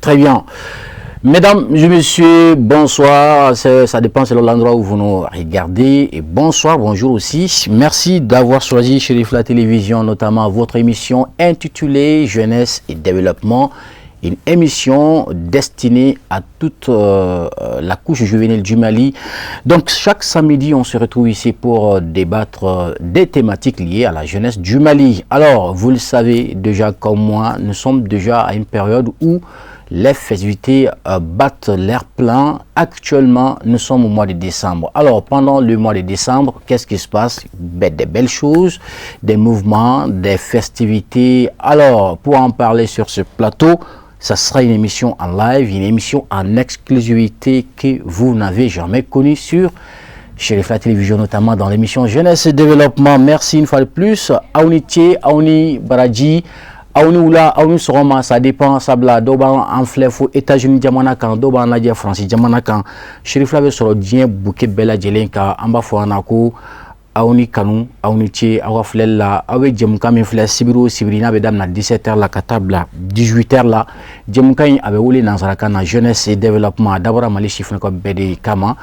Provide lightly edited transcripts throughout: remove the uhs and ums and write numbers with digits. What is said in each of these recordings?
Très bien. Mesdames et messieurs, bonsoir. Ça dépend selon l'endroit où vous nous regardez. Et bonsoir, bonjour aussi. Merci d'avoir choisi Cherifla Télévision, notamment votre émission intitulée Jeunesse et Développement. Une émission destinée à toute la couche juvénile du Mali. Donc chaque samedi, on se retrouve ici pour débattre des thématiques liées à la jeunesse du Mali. Alors, vous le savez déjà comme moi, nous sommes déjà à une période où les festivités battent leur plein. Actuellement, nous sommes au mois de décembre. Alors, pendant le mois de décembre, qu'est-ce qui se passe? Ben, des belles choses, des mouvements, des festivités. Alors, pour en parler sur ce plateau, ça sera une émission en live, une émission en exclusivité que vous n'avez jamais connue sur Cherifla Télévision, notamment dans l'émission Jeunesse et Développement. Merci une fois de plus. Aw ni ce, aw ni baraji, aw ni wula, aw ni sɔgɔma, ça dépend, sabula dɔw b'an filɛ fo États-Unis jamana kan, dɔw b'an lajɛ Faransi jamana kan. Cherifla bɛ sɔrɔ diɲɛ bouquet bɛɛ lajɛlen kan. An b'a fɔ an na ko aw ni kanu, aw ni ce aw ka filɛli la. Aw bɛ jɛmukan min filɛ sibiri o sibiri, n'a bɛ daminɛ 17h la ka taa bila 18h la, jɛmukan in a bɛ wele nansarakan na Jeunesse et Développement. A dabɔra Mali sifinnakaw bɛɛ de kama,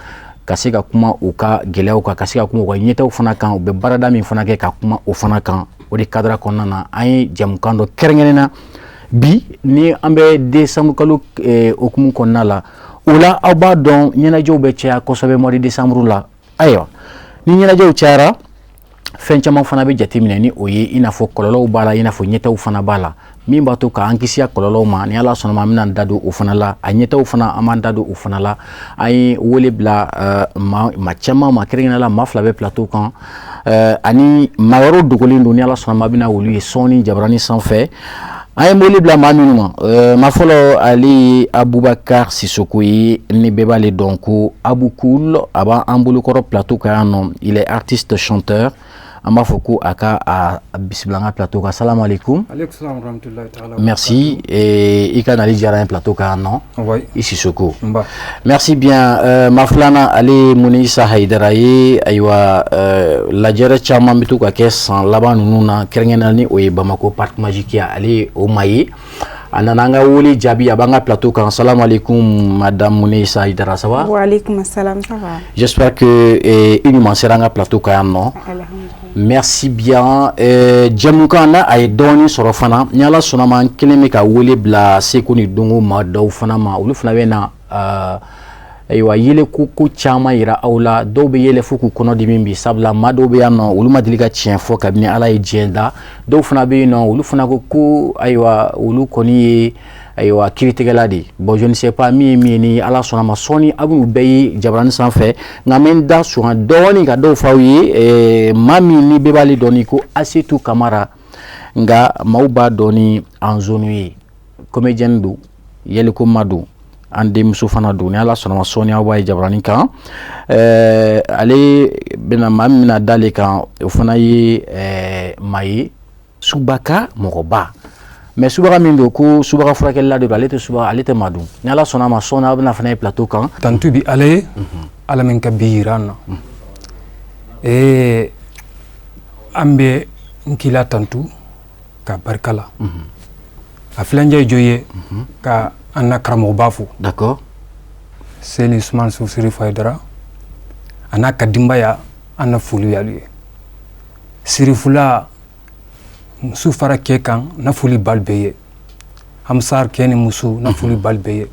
ka se ka kuma u ka gɛlɛyaw kan, ka se ka kuma u ka ɲɛtaw fana kan, u bɛ baarada min fana kɛ, ka kuma o fana kan. O de cadre kɔnɔna na, an ye jɛmukan dɔ kɛrɛnkɛrɛn na bi ni an bɛ décembre kalo hukumu kɔnɔna la. O la, aw b'a dɔn ɲɛnajɛw bɛ caya kosɛbɛ mois de décembre la. Ayiwa, ni ɲɛnajɛw cayara, fɛn caman fana bɛ jateminɛ ni o ye, i n'a fɔ kɔlɔlɔw b'a la, i n'a fɔ ɲɛtaw fana b'a la. Min b'a to k'an kisi a kɔlɔlɔw ma, ni Ala sɔnna ma, an bɛna da don o fana la. A ɲɛtaw fana, an b'an da don o fana la. An ye wele bila maa caman ma, kɛrɛnkɛrɛnnenya la maa fila bɛ plateau kan ani maa wɛrɛw dogolen don. Ni Ala sɔnna ma, a bɛna olu ye sɔɔni jabarani sanfɛ. An ye wele bila maa minnu ma, maa fɔlɔ, ale ye Abubakar Sisoko ye, ni bɛɛ b'ale dɔn ko Abukul. A b'an bolokɔrɔ plateau kan yan nɔ. Il est artiste chanteur. An b'a fɔ ko a ka a bisimila an ka plateau kan. Salam alaikum. Merci, i ka nali diyara an ye plateau kan yan nɔ. I Sisoko. Merci bien. Maa filanan, ale ye Munisa Hayidara ye. Ayiwa, lajɛrɛ caman bɛ to ka kɛ san laban ninnu na, kɛrɛnkɛrɛnnenya ni o ye Bamako Parc Magique ye. Ale ye o maa ye, a nana an ka wele jaabi, a b'an ka plateau kan. Salam alaikum, madame Munisa Hayidara, ça va? Wa alaikum salam, ça va. J'espère que i ɲuman sera an ka plateau kan yan nɔ. Merci bien. Jɛmukan na, a ye dɔɔnin sɔrɔ fana. Ni Ala sɔnna ma, an kelen bɛ ka wele bila seko ni donko maa dɔw fana ma. Olu fana bɛ na ayiwa, yɛlɛ ko caman yira aw la. Dɔw bɛ yɛlɛ fo k'u kɔnɔ dimi bi, sabula maa dɔw bɛ yan nɔ, olu ma deli ka tiɲɛ fɔ kabini Ala ye diɲɛ da. Dɔw fana bɛ yen nɔ, olu fana ko ko ayiwa, olu kɔni ye ayiwa kiiritigɛla de. Bon, je ne sais pas min ye min ye. Ni Ala sɔnna ma, sɔɔni aw bɛn'u bɛɛ ye jabarani sanfɛ. Nka n bɛ n da sugan dɔɔnin ka dɔw f'aw ye. Maa min ni bɛɛ b'ale dɔn ni ko Asetu Kamara, nka maaw b'a dɔn ni Anzonu ye, comédienne don, yɛlɛko ma don, an denmuso fana don. Ni Ala sɔnna ma, sɔɔni aw b'a ye jabarani kan. Ale bɛna maa min bɛna d'ale kan, o fana ye maa ye, subaka mɔgɔba, mais subaga min don ko subaga furakɛlila de don. Ale tɛ subaga, ale tɛ maa dun. Ni Ala sɔnna ma, sɔɔni aw bɛna fana ye plateau kan. Tantu bi Ala ye, Ala min ka bi yira an na. An bɛ n kila tantu ka barika la. A filancɛ jo ye ka an na karamɔgɔba fo. Seli Usman Sirif Hayidara, a n'a ka denbaya, an na foli y'alu ye. Sirifula muso fara kɛ kan, na foli bali bɛɛ ye. Hamsar kɛ ni muso, na foli bali bɛɛ ye.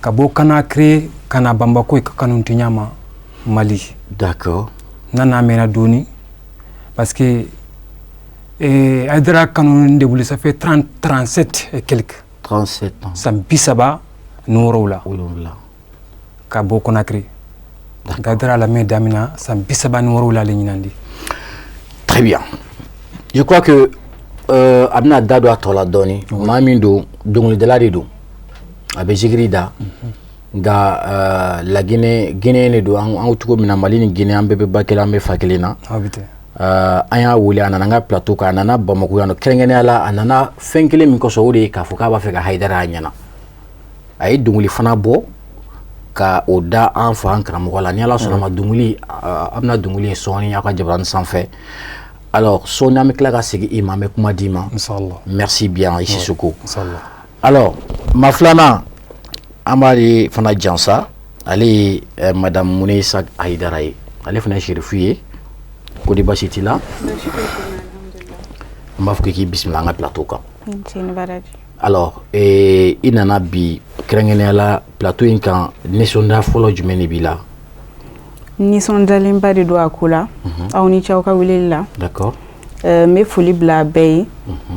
Ka bɔ Conakry ka na Bamako ka kanutiɲa ma Mali. N'a n'a mɛnna dɔɔni parce que Hayidara kanu de wuli, ça fait 30, 37 et quelques. 37 ans. San 37. 7. Ka bɔ Conakry. Hayidara lamɛn daminɛ san 37 le ɲinan di. Très bien. Je crois que a bɛna da don a tɔ la dɔɔni. Maa min don, dɔnkilidala de don, a bɛ zikiri da, nka Laginɛ, Guinée de don. An cogo min na, Mali ni Guinée, an bɛɛ bɛ ba kelen, an bɛ fa kelen na. An y'a wele, a nana an ka plateau kan, a nana Bamako yan nɔ. Kɛrɛnkɛrɛnnenya la, a nana fɛn kelen min kosɔn, o de ye k'a fɔ k'a b'a fɛ ka Hayidara a ɲɛna. A ye dɔnkili fana bɔ ka o da an fa, an karamɔgɔ la. Ni Ala sɔnna ma, dɔnkili, a bɛna dɔnkili ye sɔɔni aw ka jabarani sanfɛ. Alors, sɔɔni an bɛ tila ka segin i ma, an bɛ kuma d'i ma. Inshallah. Merci bien, i Sisoko. Inshallah. Alors, ma filanan An b'ale fana jansa, ale ye madame Munesa Hayidara ye, ale fana ye Serifu ye. Ko di, basi t'i la? N b'a fɔ k'i bisimila an ka plateau kan. Alors, i nana bi kɛrɛnkɛrɛnnenya la plateau in kan, nisɔndiya fɔlɔ jumɛn de b'i la? Nisɔndiyalenba de don a ko la. Aw ni ce aw ka weleli la. N bɛ foli bila bɛɛ ye,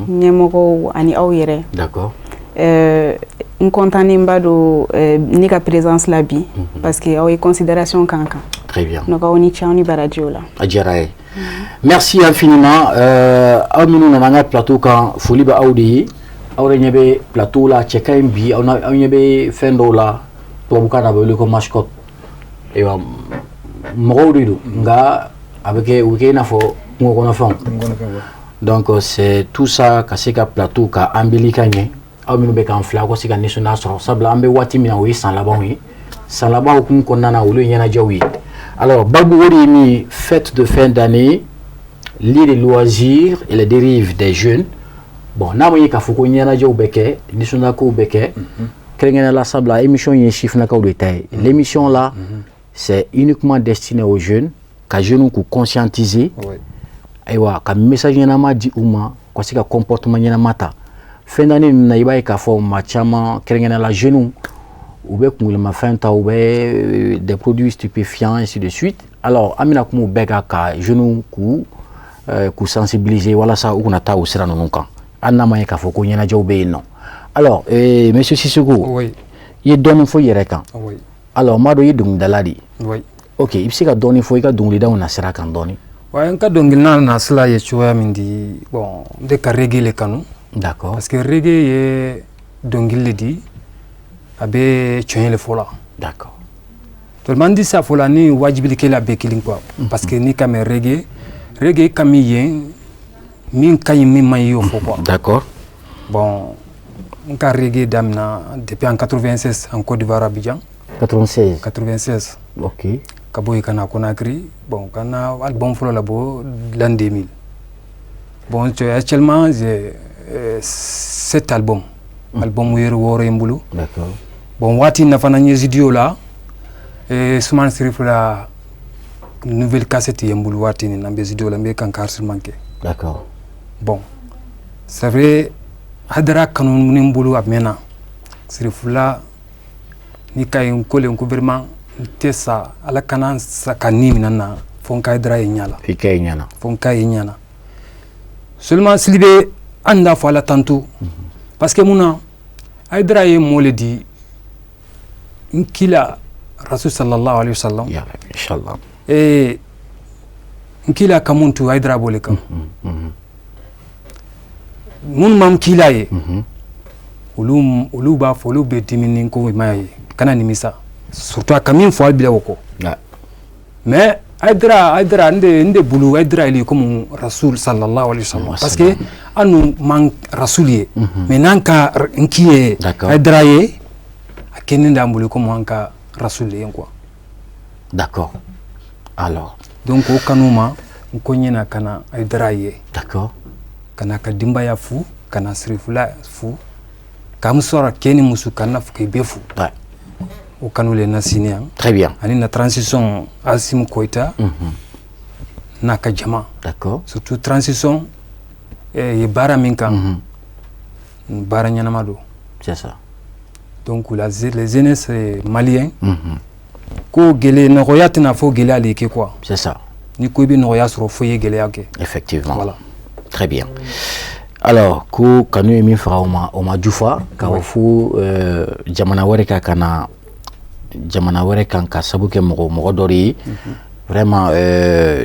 ɲɛmɔgɔw ani aw yɛrɛ. N kɔntanenba don ne ka présence la bi, parce que aw ye considération kan kan. Très bien. Donc aw ni ce, aw ni baraji o la. A diyara ye, merci infiniment. Aw minnu nana an ka plateau kan, foli bɛ aw de ye. Aw yɛrɛ ɲɛ bɛ plateau la, cɛ ka ɲi bi. Aw ɲɛ bɛ fɛn dɔw la, tubabukan na a bɛ wele ko mascotte. Ayiwa, mɔgɔw de don, nka a bɛ kɛ, u bɛ kɛ i n'a fɔ kungo kɔnɔfɛnw. Donc c'est tout ça ka se ka plateau ka embellir ka ɲɛ. Aw minnu bɛ k'an filɛ, aw ka se ka nisɔndiya sɔrɔ, sabula an bɛ waati min na, o ye san labanw ye. San laban hukumu kɔnɔna na, olu ye ɲɛnajɛw ye. Alors, babu o de ye min ye, fête de fin d'année, lieu de loisirs et les dérives des jeunes. Bon, n'a ma ye k'a fɔ ko ɲɛnajɛw bɛ kɛ, nisɔndiyakow bɛ kɛ, kɛrɛnkɛrɛnnenya la, sabula émission ye sifinnakaw de ta ye. L'émission là, c'est uniquement destiné aux jeunes, ka jeunes k'u conscientiser, ayiwa, ka message ɲɛnama di u ma, ka se ka comportement ɲɛnama ta. Fin d'année ninnu na, i b'a ye k'a fɔ maa caman, kɛrɛnkɛrɛnnenya la jeunes, u bɛ kunkolomafɛn ta, u bɛ des produits stupéfiants, ainsi de suite. Alors an bɛna kuma o bɛɛ kan, ka jeunes k'u sensibiliser walasa u kana taa o sira ninnu kan, hali n'a ma ye k'a fɔ ko ɲɛnajɛw bɛ yen nɔ. Alors, monsieur Sissoko, i ye dɔɔnin fɔ i yɛrɛ kan. Alors, n b'a dɔn i ye dɔnkilidala de ye. Ok, i bɛ se ka dɔɔnin fɔ i ka dɔnkilidaw nasira kan dɔɔnin? Wa, n ka dɔnkilida nasira ye cogoya min di, bon, n de ka reggae le kanu. Parce que reggae ye dɔnkili le di, a bɛ tiɲɛ le fɔ la. Tellement n di sa fɔ la ni wajibilikɛla bɛɛ kelen quoi. Parce que n'i ka mɛn reggae, reggae ka min yen, min ka ɲi, min man ɲi, i y'o fɔ quoi. Bon, n ka reggae daminɛ depuis en 96 en Côte d'Ivoire, Abidjan. 96? 96. Ka bɔ yen ka na Conakry. Bon, ka na album fɔlɔ labɔ l'an 2000. Bon, actuellement j'ai sept albums. Album yɛrɛ wɔɔrɔ ye n bolo. Bon, waati in na fana, n ye studio la, Suman Sirifu la nouvelle cassette ye n bolo. Waati nin na, n bɛ studio la, n bɛ kan ka enregistrement kɛ. Bon, c'est vrai, Hadara kanu ni n bolo a mɛnna. Sirifula ni ka ye n ko le ko vraiment n tɛ sa, Ala kana sa ka ni minɛ na, fo n ka Hayidara ye ɲɛ la. F'i ka ye ɲɛna. Fo n ka ye ɲɛ na. Seulement Sidibe, an da fɔ Ala tanto, parce que mun na, Hayidara ye mɔ le di n kila Rasul sallallahu alaihi wasallam. Ya Rabbi, inchallah. N kila ka mun tu, Hayidara b'o le kan. Minnu m'an kila ye, olu b'a fɔ, olu bɛ dimi ni ko ma ye, kana nimisa, surtout a ka min fɔ, a bila o kɔ. Mais Hayidara, n de bolo, Hayidara ye comme Rasul sallallahu alaihi wasallam, parce que an nu man Rasul ye, mais n'an ka n ki ye Hayidara ye, a kɛnen d'an bolo comme an ka Rasul ye quoi. D'accord. Alors, donc o kanu ma, n ko ɲɛna ka na Hayidara ye, ka na ka denbaya fu, ka na Sirifula fu, k'an sɔrɔ cɛ ni muso, ka na fo k'i bɛɛ fu. O kanu le na sini yan. Très bien. Ani na transition Assimi Goïta n'a ka jama. Surtout transition ye baara min kan, baara ɲɛnama don. C'est ça. Donc les jeunesses maliens ko gɛlɛ, nɔgɔya tɛna fɔ gɛlɛya le kɛ quoi. C'est ça. Ni ko i bɛ nɔgɔya sɔrɔ, fo i ye gɛlɛya kɛ. Effectivement. Voilà. Très bien. Alors, ko kanu ye min faga, o ma jufa k'a fɔ fo jamana wɛrɛ kan, ka na jamana wɛrɛ kan ka sabu kɛ mɔgɔ dɔ de ye. Vraiment,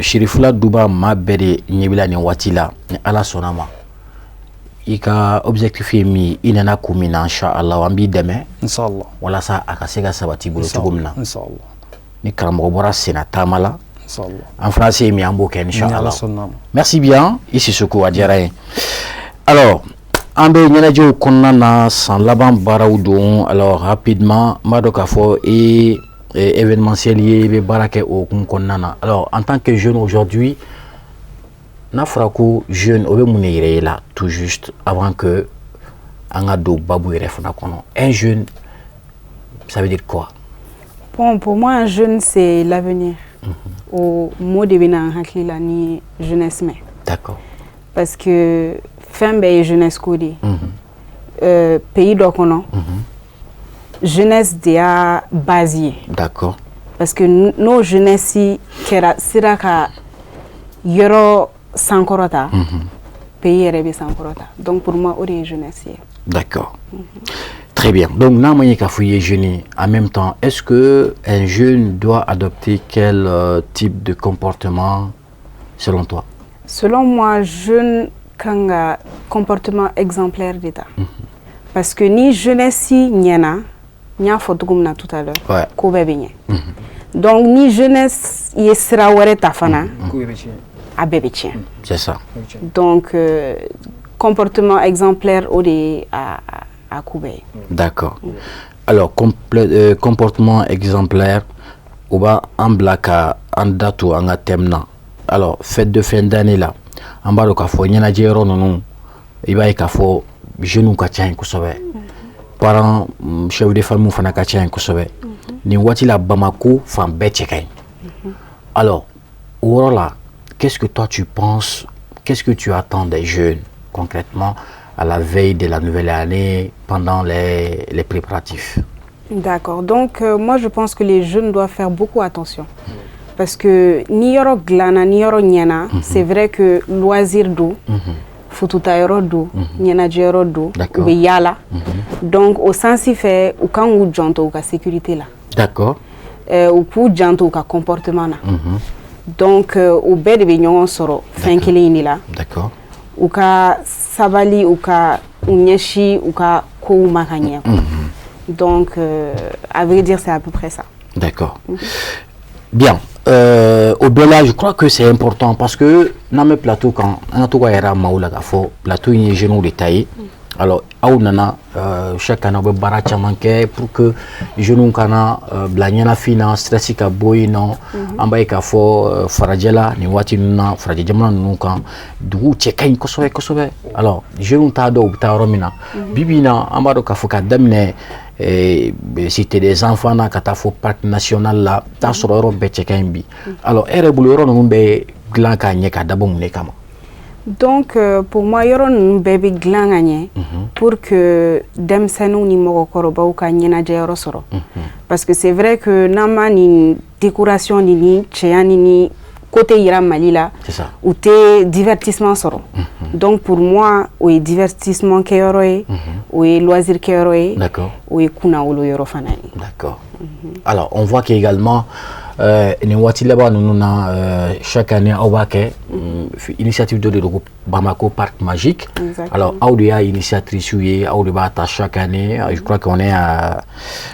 Sirifula Duba, maa bɛɛ de ɲɛ b'i la nin waati la. Ni Ala sɔnna ma, i ka objectif ye min ye, i nana kun min na, inchallah an b'i dɛmɛ Inshallah. walasa a ka se ka sabati i bolo cogo min na. Inshallah. Ni karamɔgɔ bɔra senna taama la, Inshallah. an fana se ye min ye, an b'o kɛ. Ni Ala inchallah. sɔnna ma. Merci bien, i Sissoko, a diyara n ye. Alors, an bɛ ɲɛnajɛw kɔnɔna na, san laban baaraw don. Alors rapidement, n b'a dɔn k'a fɔ e événementiel ye, i bɛ baara kɛ o hukumu kɔnɔna na. Alors, en tant que jeune aujourd'hui, n'a fɔra ko jeune, o bɛ mun de yɛrɛ ye la, tout juste avant que an ka don babu yɛrɛ fana kɔnɔ, un jeune ça veut dire quoi? Bon, pour moi, un jeune, c'est l'avenir. O mot de bɛ na n hakili la ni jeunesse mɛn. Parce que fɛn bɛɛ ye jeunesse ko de ye. Pays dɔ kɔnɔ, jeunesse de y'a base ye. Parce que n'o jeunesse kɛra sera ka yɔrɔ sankɔrɔta, pays yɛrɛ bɛ sankɔrɔta. Donc pour moi, o de ye jeunesse ye. D'accord. Très bien. Donc, n'a ma ɲɛ k'a fɔ i ye jeune, en même temps, est-ce que un jeune doit adopter quel type de comportement selon toi? Selon moi, jeune kan ka comportement exemplaire de ta. Parce que ni jeunesse ɲɛna, n y'a fɔ cogo min na tout à l'heure, ko bɛɛ bɛ ɲɛ. Donc ni jeunesse ye sira wɛrɛ ta fana, a bɛɛ bɛ tiɲɛ. C'est ça. Donc comportement exemplaire, o de ye a ko bɛɛ ye. D'accord. Alors, comportement exemplaire, o b'a an bila ka an da to an ka thème na. Alors, fête de fin d'année la, an b'a dɔn k'a fɔ ɲɛnajɛ yɔrɔ ninnu, i b'a ye k'a fɔ jeunes ka ca yen kosɛbɛ. Parents, chefs de famille fana ka ca yen kosɛbɛ. Nin waati la, Bamako fan bɛɛ cɛ ka ɲi. Alors, o yɔrɔ la, qu'est-ce que toi tu penses, qu'est-ce que tu attends des jeunes concrètement à la veille de la nouvelle année, pendant les préparatifs? D'accord. Donc, moi, je pense que les jeunes doivent faire beaucoup attention. Parce que ni yɔrɔ dilanna, ni yɔrɔ ɲɛna, c'est vrai que loisir don, fututa yɔrɔ don, ɲɛnajɛ yɔrɔ don, u bɛ yaala. Donc, o sens fɛ, u kan k'u janto u ka sécurité la. U k'u janto u ka comportement na. Donc, o bɛɛ de bɛ ɲɔgɔn sɔrɔ fɛn kelen in de la. U ka sabali, u ka u ɲɛsin u ka kow ma ka ɲɛ. Donc, à vrai dire, c'est à peu près ça. D'accord. Bien. Au bɛɛ, je crois que c'est important parce que n'an bɛ plateau kan, an ka to ka yɛrɛ maaw la k'a fɔ plateau in ye jeunes de ta ye. Alors, aw nana, chaque année aw bɛ baara caman kɛ pour que jeunes kana bila ɲɛnafin na, stress ka bɔ yen nɔ. An b'a ye k'a fɔ farajɛla nin waati ninnu na, farajɛ jamana ninnu kan, duguw cɛ ka ɲi kosɛbɛ kosɛbɛ. Alors, jeunes t'a dɔn u bɛ taa yɔrɔ min na. Bi bi in na, an b'a dɔn k'a fɔ k'a daminɛ cité des enfants na ka taa fɔ parc national la, taa sɔrɔ yɔrɔ bɛɛ cɛ ka ɲi bi. Alors, e yɛrɛ bolo, yɔrɔ ninnu bɛ dilan k'a ɲɛ k'a dabɔ mun de kama? Donc, pour moi, yɔrɔ ninnu bɛɛ bɛ dilan ka ɲɛ pour que denmisɛnninw ni mɔgɔkɔrɔbaw ka ɲɛnajɛ yɔrɔ sɔrɔ. Parce que c'est vrai que n'an ma nin décoration ni cɛya ni côté yira Mali la, u tɛ divertissement sɔrɔ. Donc pour moi, o ye divertissement kɛyɔrɔ ye, o ye loisir kɛyɔrɔ ye, o ye kunnawolo yɔrɔ fana ye. D'accord. Alors, on voit qu'également, nin waati laban ninnu na, chaque année aw b'a kɛ initiative dɔ de don ko Bamako Parc Magique. Alors, aw de y'a initiatrice ye, aw de b'a ta chaque année. Je crois qu'on est à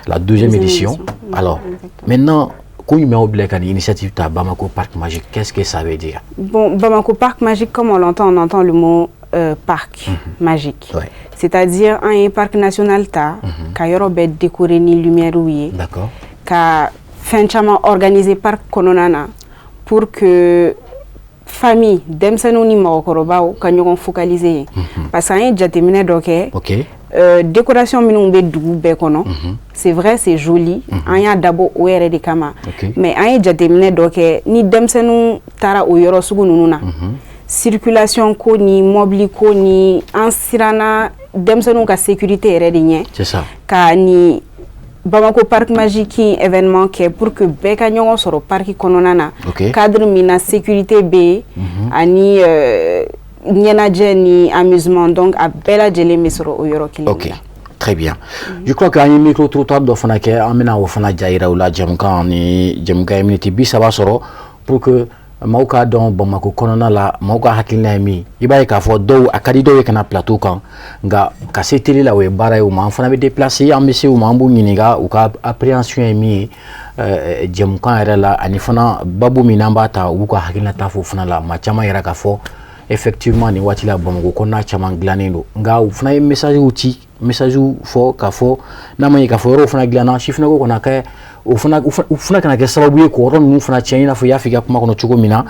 la deuxième édition. Alors, maintenant, ko jumɛn y'aw bila ka nin initiative ta, Bamako Parc Magique? Qu'est-ce que ça veut dire? Bon, Bamako Parc Magique, comme on l'entend, on entend le mot parc magique. C'est-à-dire an ye parc national ta, ka yɔrɔ bɛɛ décorer ni lumière ye. Ka fɛn caman organiser parc kɔnɔna na pour que famille, denmisɛnninw ni mɔgɔkɔrɔbaw ka ɲɔgɔn focaliser yen. Parce que an ye jateminɛ dɔ kɛ, décoration minnu bɛ dugu bɛɛ kɔnɔ, c'est vrai, c'est joli, an y'a dabɔ o yɛrɛ de kama. Mais an ye jateminɛ dɔ kɛ, ni denmisɛnninw taara o yɔrɔ sugu ninnu na, circulation ko ni mobili ko ni, an siranna denmisɛnninw ka sécurité yɛrɛ de ɲɛ. C'est ça. Ka ni Bamako Parc Magique événement kɛ pour que bɛɛ ka ɲɔgɔn sɔrɔ parc kɔnɔna na. Cadre min na sécurité bɛ yen, ani ɲɛnajɛ ni amusement, donc a bɛɛ lajɛlen bɛ sɔrɔ o yɔrɔ kelen la. Très bien. Je crois qu'an ye micro trottoir dɔ fana kɛ, an bɛna o fana ja yira u la. Jɛmukan ni jɛmukan ye miniti 30 sɔrɔ pour que maaw k'a dɔn Bamako kɔnɔna la, maaw ka hakilina ye min ye. I b'a ye k'a fɔ dɔw a ka di dɔw ye ka na plateau kan, nka ka se télé la, o ye baara ye u ma. An fana bɛ déplacer, an bɛ se u ma, an b'u ɲininka u ka appréhension ye min ye jɛmukan yɛrɛ la, ani fana babu min n'an b'a ta, u b'u ka hakilina ta fɔ o fana la. Maa caman yɛrɛ k'a fɔ Effectivement, nin waati la Bamakɔ kɔnɔna caman dilannen don, nka u fana ye message ci, message fɔ k'a fɔ n'a ma ɲɛ k'a fɔ yɔrɔw fana dilanna, sifinnakaw kana kɛ o fana, u fana kana kɛ sababu ye k'o yɔrɔ ninnu fana tiɲɛ, i n'a fɔ i y'a fɔ i ka kuma kɔnɔ cogo min na,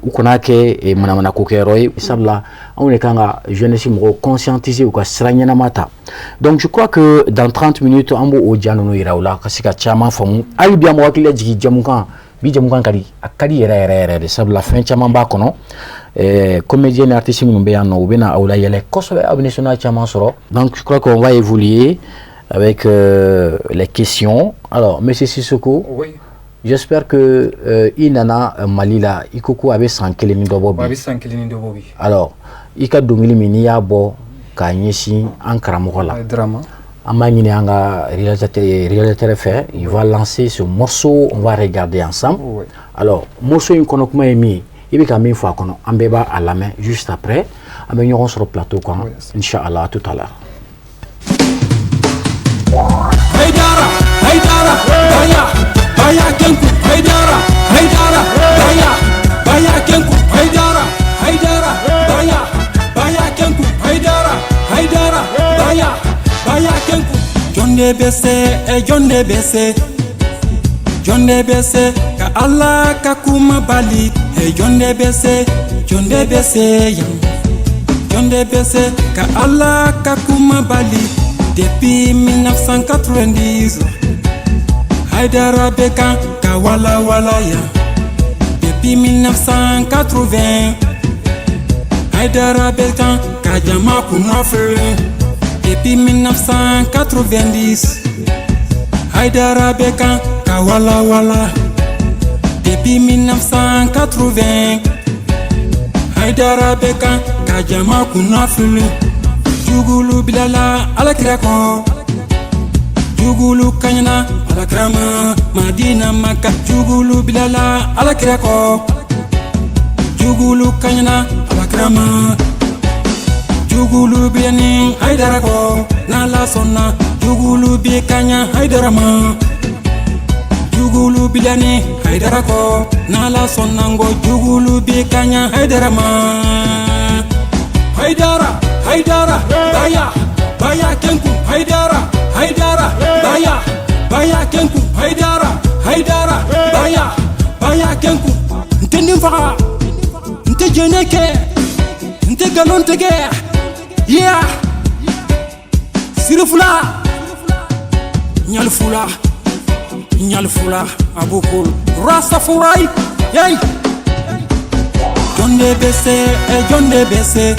u kana kɛ manamana ko kɛyɔrɔ ye, sabula anw de kan ka jeunesse mɔgɔw conscientiser u ka sira ɲɛnama ta. Donc je crois que dans 30 minutes, an b'o o ja ninnu yira u la ka se ka caman faamu. Hali bi an b'aw hakili lajigin jamukan bi, jamukan ka di, a ka di yɛrɛ yɛrɛ yɛrɛ de, sabula fɛn caman b'a kɔnɔ. Comédien ni artiste minnu bɛ yan nɔ, u bɛna aw layɛlɛ kosɛbɛ, aw bɛ nisɔndiya caman sɔrɔ. Donc je crois qu'on va évoluer avec les questions. Alors, monsieur Sissoko, Oui. j'espère que i nana Mali la, i ko ko a bɛ san kelen ni dɔ bɔ A bi. bɛ san kelen ni dɔ bɔ bi. Alors, i ka dɔnkili min n'i y'a bɔ k'a ɲɛsin an karamɔgɔ la, Drama. an b'a ɲini an ka réalisateur fɛ, il va lancer ce morceau, on va regarder ensemble. Oui. Alors, morceau in kɔnɔ kuma ye min ye, i bɛ ka min fɔ a kɔnɔ, an bɛɛ b'a a lamɛn. Juste après, an bɛ ɲɔgɔn sɔrɔ plateau kan. Oui. Inchallah, à tout à l'heure. Haidara, Haidara, Baya, Baya Kenku, Haidara, Haidara, Baya, Baya Kenku, Haidara, Haidara, Baya, Baya Kenku, Haidara, Haidara, Baya, Baya Kenku. Jonde bese, e jonde bese, jonde bese, ka Allah ka kuma bali, e jonde bese, jonde bese, yam. Jonde bese, ka Allah ka kuma bali. Depuis 1990, Haidara bɛ kan ka wala wala ya. Depuis 1980, Haidara bɛ kan ka jama kunnafoni. Depuis 1990, Haidara bɛ kan ka wala wala. Depuis 1980, Haidara bɛ kan ka jama kunnafoni. Jugulu bilala alakira kɔ, jugulu kaɲana alakira ma Madina Maka. Jugulu bilala alakira kɔ, jugulu kaɲana alakira ma. Jugulu bilani Haidara kɔ, n'Ala sɔnna jugulu bi kaɲa Haidara ma. Jugulu bilani Haidara kɔ, n'Ala sɔnna n ko jugulu bi kaɲa Haidara ma. Haidara, Haidara, Baya, Baya Kenku, Haidara, Haidara, Baya, Baya Kenku, Haidara, Haidara, Baya, Baya Kenku. N tɛ nin faga, n tɛ jɛnɛ kɛ, n tɛ nkalon tigɛ, yeah. Sirifula, ɲalifula, ɲalifula, Abukul, Rastafari, yey. Jonde bese, e jonde bese,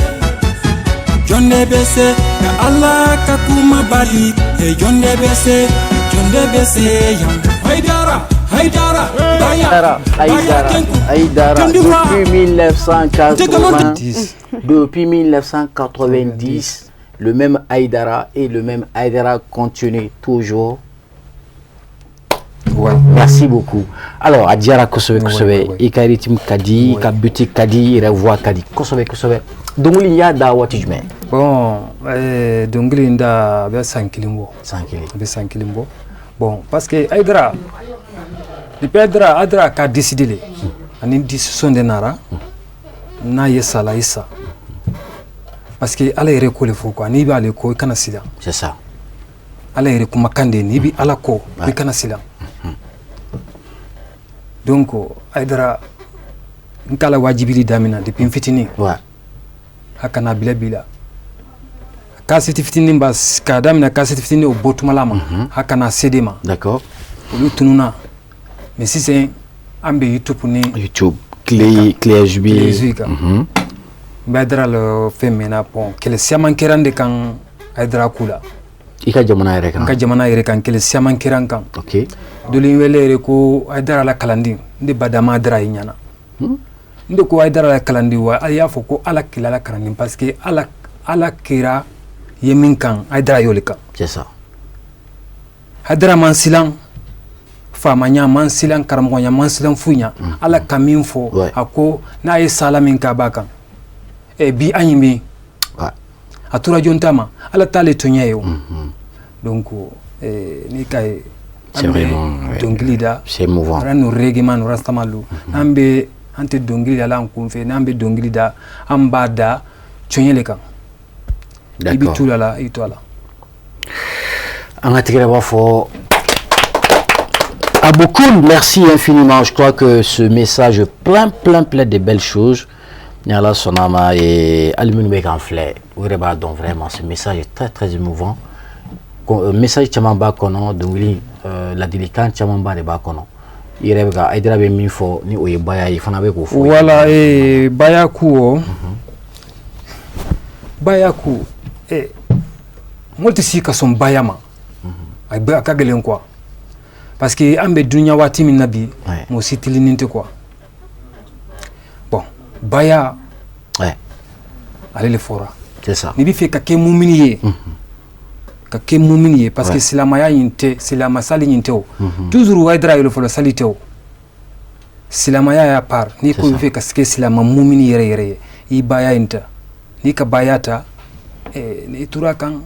jonde bese, ka Allah ka kuma bali, e jonde bese, jonde bese, yam. Haidara, Haidara, Baya, Haidara, Baya Haidara, Kenku. Haidara, Jonde fa. depuis 1980, depuis 1990, le même Haidara et le même Haidara continue toujours. Ouais. Merci beaucoup. Alors, a diyara kosɛbɛ kosɛbɛ. Ouais. I ka rythme ka di, i ka beat ka di, i yɛrɛ voix ka di kosɛbɛ kosɛbɛ. Dɔnkili in y'a da waati jumɛn? Bon, dɔnkili in da a bɛ san kelen bɔ. San kelen. A bɛ san kelen bɔ. Bon, parce que Haidara, depuis Haidara, Haidara ka décidé le. Ani décision de nara. N'a ye sa la i sa. Parce que Ala yɛrɛ ko le fɔ quoi, n'i b'ale ko i kana siran. C'est ça. Ala yɛrɛ kumakan de ye n'i bɛ Ala kɔ i kana siran. Donc Haidara n k'a la wajibili daminɛ depuis n fitinin. A kana bila bi la. Kaseti fitinin ba k'a daminɛ kaseti fitinin o bɔtumala ma a kana CD ma. Olu tununa, mais sisan an bɛ YouTube ni YouTube, clé USB. Clé USB kan. N bɛ Haidara la fɛn min na, bon, kɛlɛ caman kɛra n de kan Haidara ko la. I ka jamana yɛrɛ N kan. ka jamana yɛrɛ kan, kɛlɛ caman kɛra n kan. Doli n wele yɛrɛ ko Haidara la kalanden, n de badama Haidara ye ɲɛna. N de ko Haidara la kalanden wa, a y'a fɔ ko Ala kila la kalanden, parce que Ala kira ye min kan, Haidara y'o le kan. C'est ça. Haidara man silan faamaya, man silan karamɔgɔya, man silan foyi ɲa. Ala ka min fɔ, a ko n'a ye sala min k'a b'a kan, ɛ bi an ye min a tora jɔn ta ma, Ala t'ale tɔɲɛ ye o. Donc n'i ka ye C'est an bɛ vraiment, ouais. dɔnkili da C'est émouvant. Ara nu reggae man nu rastamalu, an bɛ An tɛ dɔnkili da la an kun fɛ. N'an bɛ dɔnkili da, an b'a da tiɲɛ le kan. I bɛ tu la, i to a la. An ka tigɛrɛ b'a fɔ Abokoul, merci infiniment. Je crois que ce message plein, plein, plein de belles choses. Ni Ala sɔnna ma, hali minnu bɛ k'an filɛ, u yɛrɛ b'a dɔn, vraiment, ce message est très très émouvant. Message caman b'a kɔnɔ, dɔnkili ladilikan camanba de b'a kɔnɔ. I yɛrɛ bɛ ka Hayidara bɛ min fɔ ni o ye baya ye, i fana bɛ k'o fɔ. Voilà, baya ku o baya ku, mɔgɔ tɛ si ka sɔn baya ma, a bɛ a ka gɛlɛn quoi, parce que an bɛ dunuya waati min na bi, mɔgɔ si tilennen tɛ quoi. Bon, baya, ale le fɔra. C'est ça. N'i bɛ fɛ ka kɛ mumini ye, ka kɛ mumini ye, parce que silamɛya in tɛ silamɛ sali in tɛ o. Toujours Hayidara yɛrɛ fɔlɔ, sali tɛ o, silamɛya y'a part. N'i ko i bɛ fɛ ka kɛ silamɛ mumini yɛrɛ yɛrɛ ye, i baya in ta, n'i ka baya ta, n'i tura kan,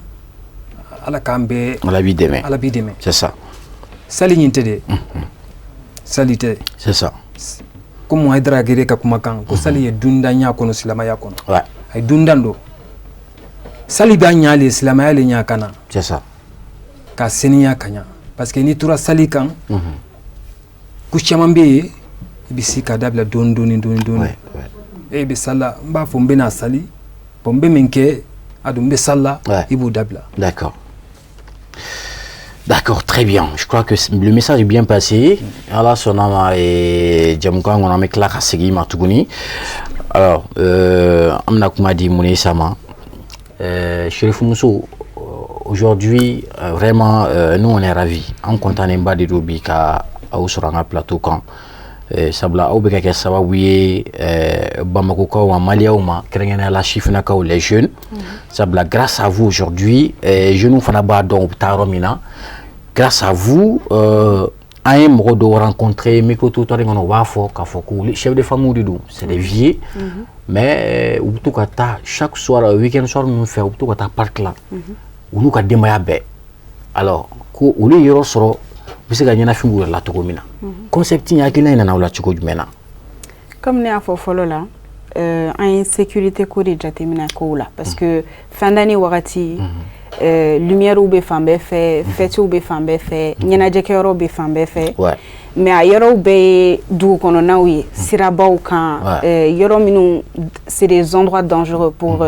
Ala k'an bɛɛ. Ala b'i dɛmɛ. Ala b'i dɛmɛ. C'est ça. Sali in tɛ dɛ, sali tɛ. C'est ça. Komi Hayidara gere ka kumakan ko sali ye dundanya kɔnɔ silamɛya kɔnɔ. A ye dundan don, sali b'a ɲa le, silamɛya le ɲa ka na. C'est ça. Ka seniya ka ɲa, parce que n'i tora sali kan, ko caman bɛ yen, i bɛ si ka dabila dɔɔni dɔɔni dɔɔni dɔɔni. E bɛ sali la, n b'a fɔ n bɛna sali, bon, n bɛ min kɛ a dun, n bɛ sali la, i b'o dabila. D'accord. D'accord, très bien. Je crois que le message est bien passé. Ala sɔnna ma, jamukan kɔnɔ, an bɛ tila ka segin i ma tuguni. Alors, an bɛna kuma di Munisa ma. Chérif Mousso, aujourd'hui, vraiment, nous on est ravis. An content ba de don bi ka aw sɔrɔ an ka plateau kan. Sabula aw bɛ ka kɛ sababu ye Bamakokaw ma, Maliyɛnw ma, kɛrɛnkɛrɛnnenya la sifinnakaw, les jeunes. Sabula grâce à vous aujourd'hui, jeunes fana b'a dɔn u bɛ taa yɔrɔ min na. Grâce à vous, an ye mɔgɔ dɔw rencontré micro trottoir kɔnɔ, u b'a fɔ k'a fɔ ko chef de famille de don, c'est des vieux, mais u bɛ to ka taa chaque soir, week-end soir ninnu fɛ, u bɛ to ka taa parc la, u n'u ka denbaya bɛɛ. Alors ko olu ye yɔrɔ sɔrɔ, u bɛ se ka ɲɛnafin b'u yɛrɛ la cogo min na. Concept in hakilina in nana aw la cogo jumɛn na? Comme ne y'a fɔ fɔlɔ la, an ye sécurité ko de jateminɛ kow la, parce que fin d'année wagati, lumière bɛ fan bɛɛ fɛ, fêtes bɛ fan bɛɛ fɛ, ɲɛnajɛkɛyɔrɔ bɛ fan bɛɛ fɛ, mais a yɔrɔw bɛɛ ye dugu kɔnɔnaw ye, sirabaw kan, yɔrɔ minnu, c'est des endroits dangereux pour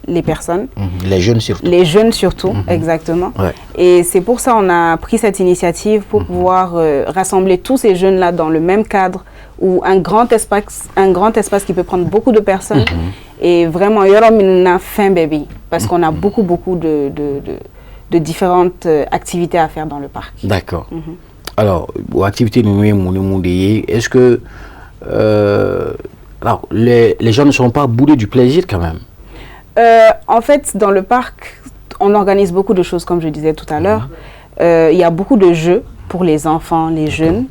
les personnes. Les jeunes surtout. Les jeunes surtout, exactement. Et c'est pour ça on a pris cette initiative pour pouvoir rassembler tous ces jeunes-là dans le même cadre ou un grand espace qui peut prendre beaucoup de personnes. Et vraiment, yɔrɔ minnu na fɛn bɛɛ bɛ yen, parce qu'on a beaucoup, beaucoup de différentes activités à faire dans le parc. D'accord. Alors, o activité ninnu ye mun ni mun de ye? Est-ce que alors, les gens ne seront pas boudés du plaisir quand même? En fait, dans le parc, on organise beaucoup de choses, comme je disais tout à l'heure. Il y a beaucoup de jeux pour les enfants, les jeunes.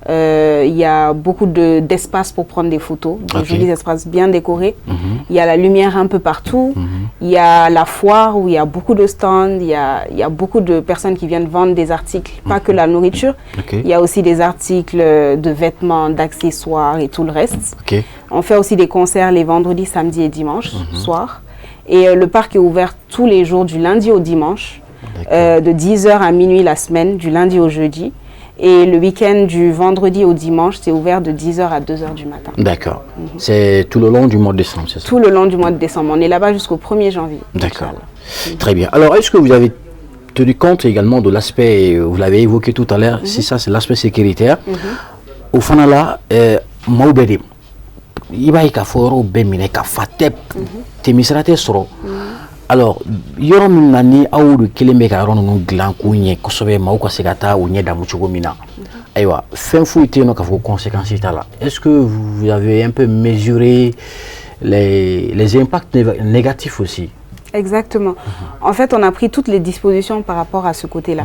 Il y a beaucoup d'espace pour prendre des photos, des jolis espaces bien décorés. Il y a la lumière un peu partout. Il y a la foire où il y a beaucoup de stands. Il y a beaucoup de personnes qui viennent vendre des articles, pas que la nourriture. Il y a aussi des articles de vêtements, d'accessoires et tout le reste. On fait aussi des concerts les vendredis, samedis et dimanches soir. Et le parc est ouvert tous les jours du lundi au dimanche, de 10h à minuit la semaine, du lundi au jeudi. Et le week-end, du vendredi au dimanche, c'est ouvert de 10h à 2h du matin. D'accord. C'est tout le long du mois de décembre, c'est ça? Tout le long du mois de décembre. On est là-bas jusqu'au 1er janvier. D'accord. Inch'Allah. Très bien. Alors, est-ce que vous avez tenu compte également de l'aspect, vous l'avez évoqué tout à l'heure, c'est ça, c'est l'aspect sécuritaire. O fana la, maaw bɛ de, i b'a ye k'a fɔ yɔrɔw bɛɛ minɛ ka fa tɛ tɛmɛsira tɛ sɔrɔ. Alors, yɔrɔ min na ni aw de kelen bɛ ka yɔrɔ ninnu dilan k'u ɲɛ kosɛbɛ, maaw ka se ka taa u ɲɛ damu cogo min na, ayiwa, fɛn foyi tɛ yen nɔ k'a fɔ ko conséquence t'a la. Est-ce que vous avez un peu mesuré les impacts négatifs aussi? Exactement. En fait, on a pris toutes les dispositions par rapport à ce côté-là.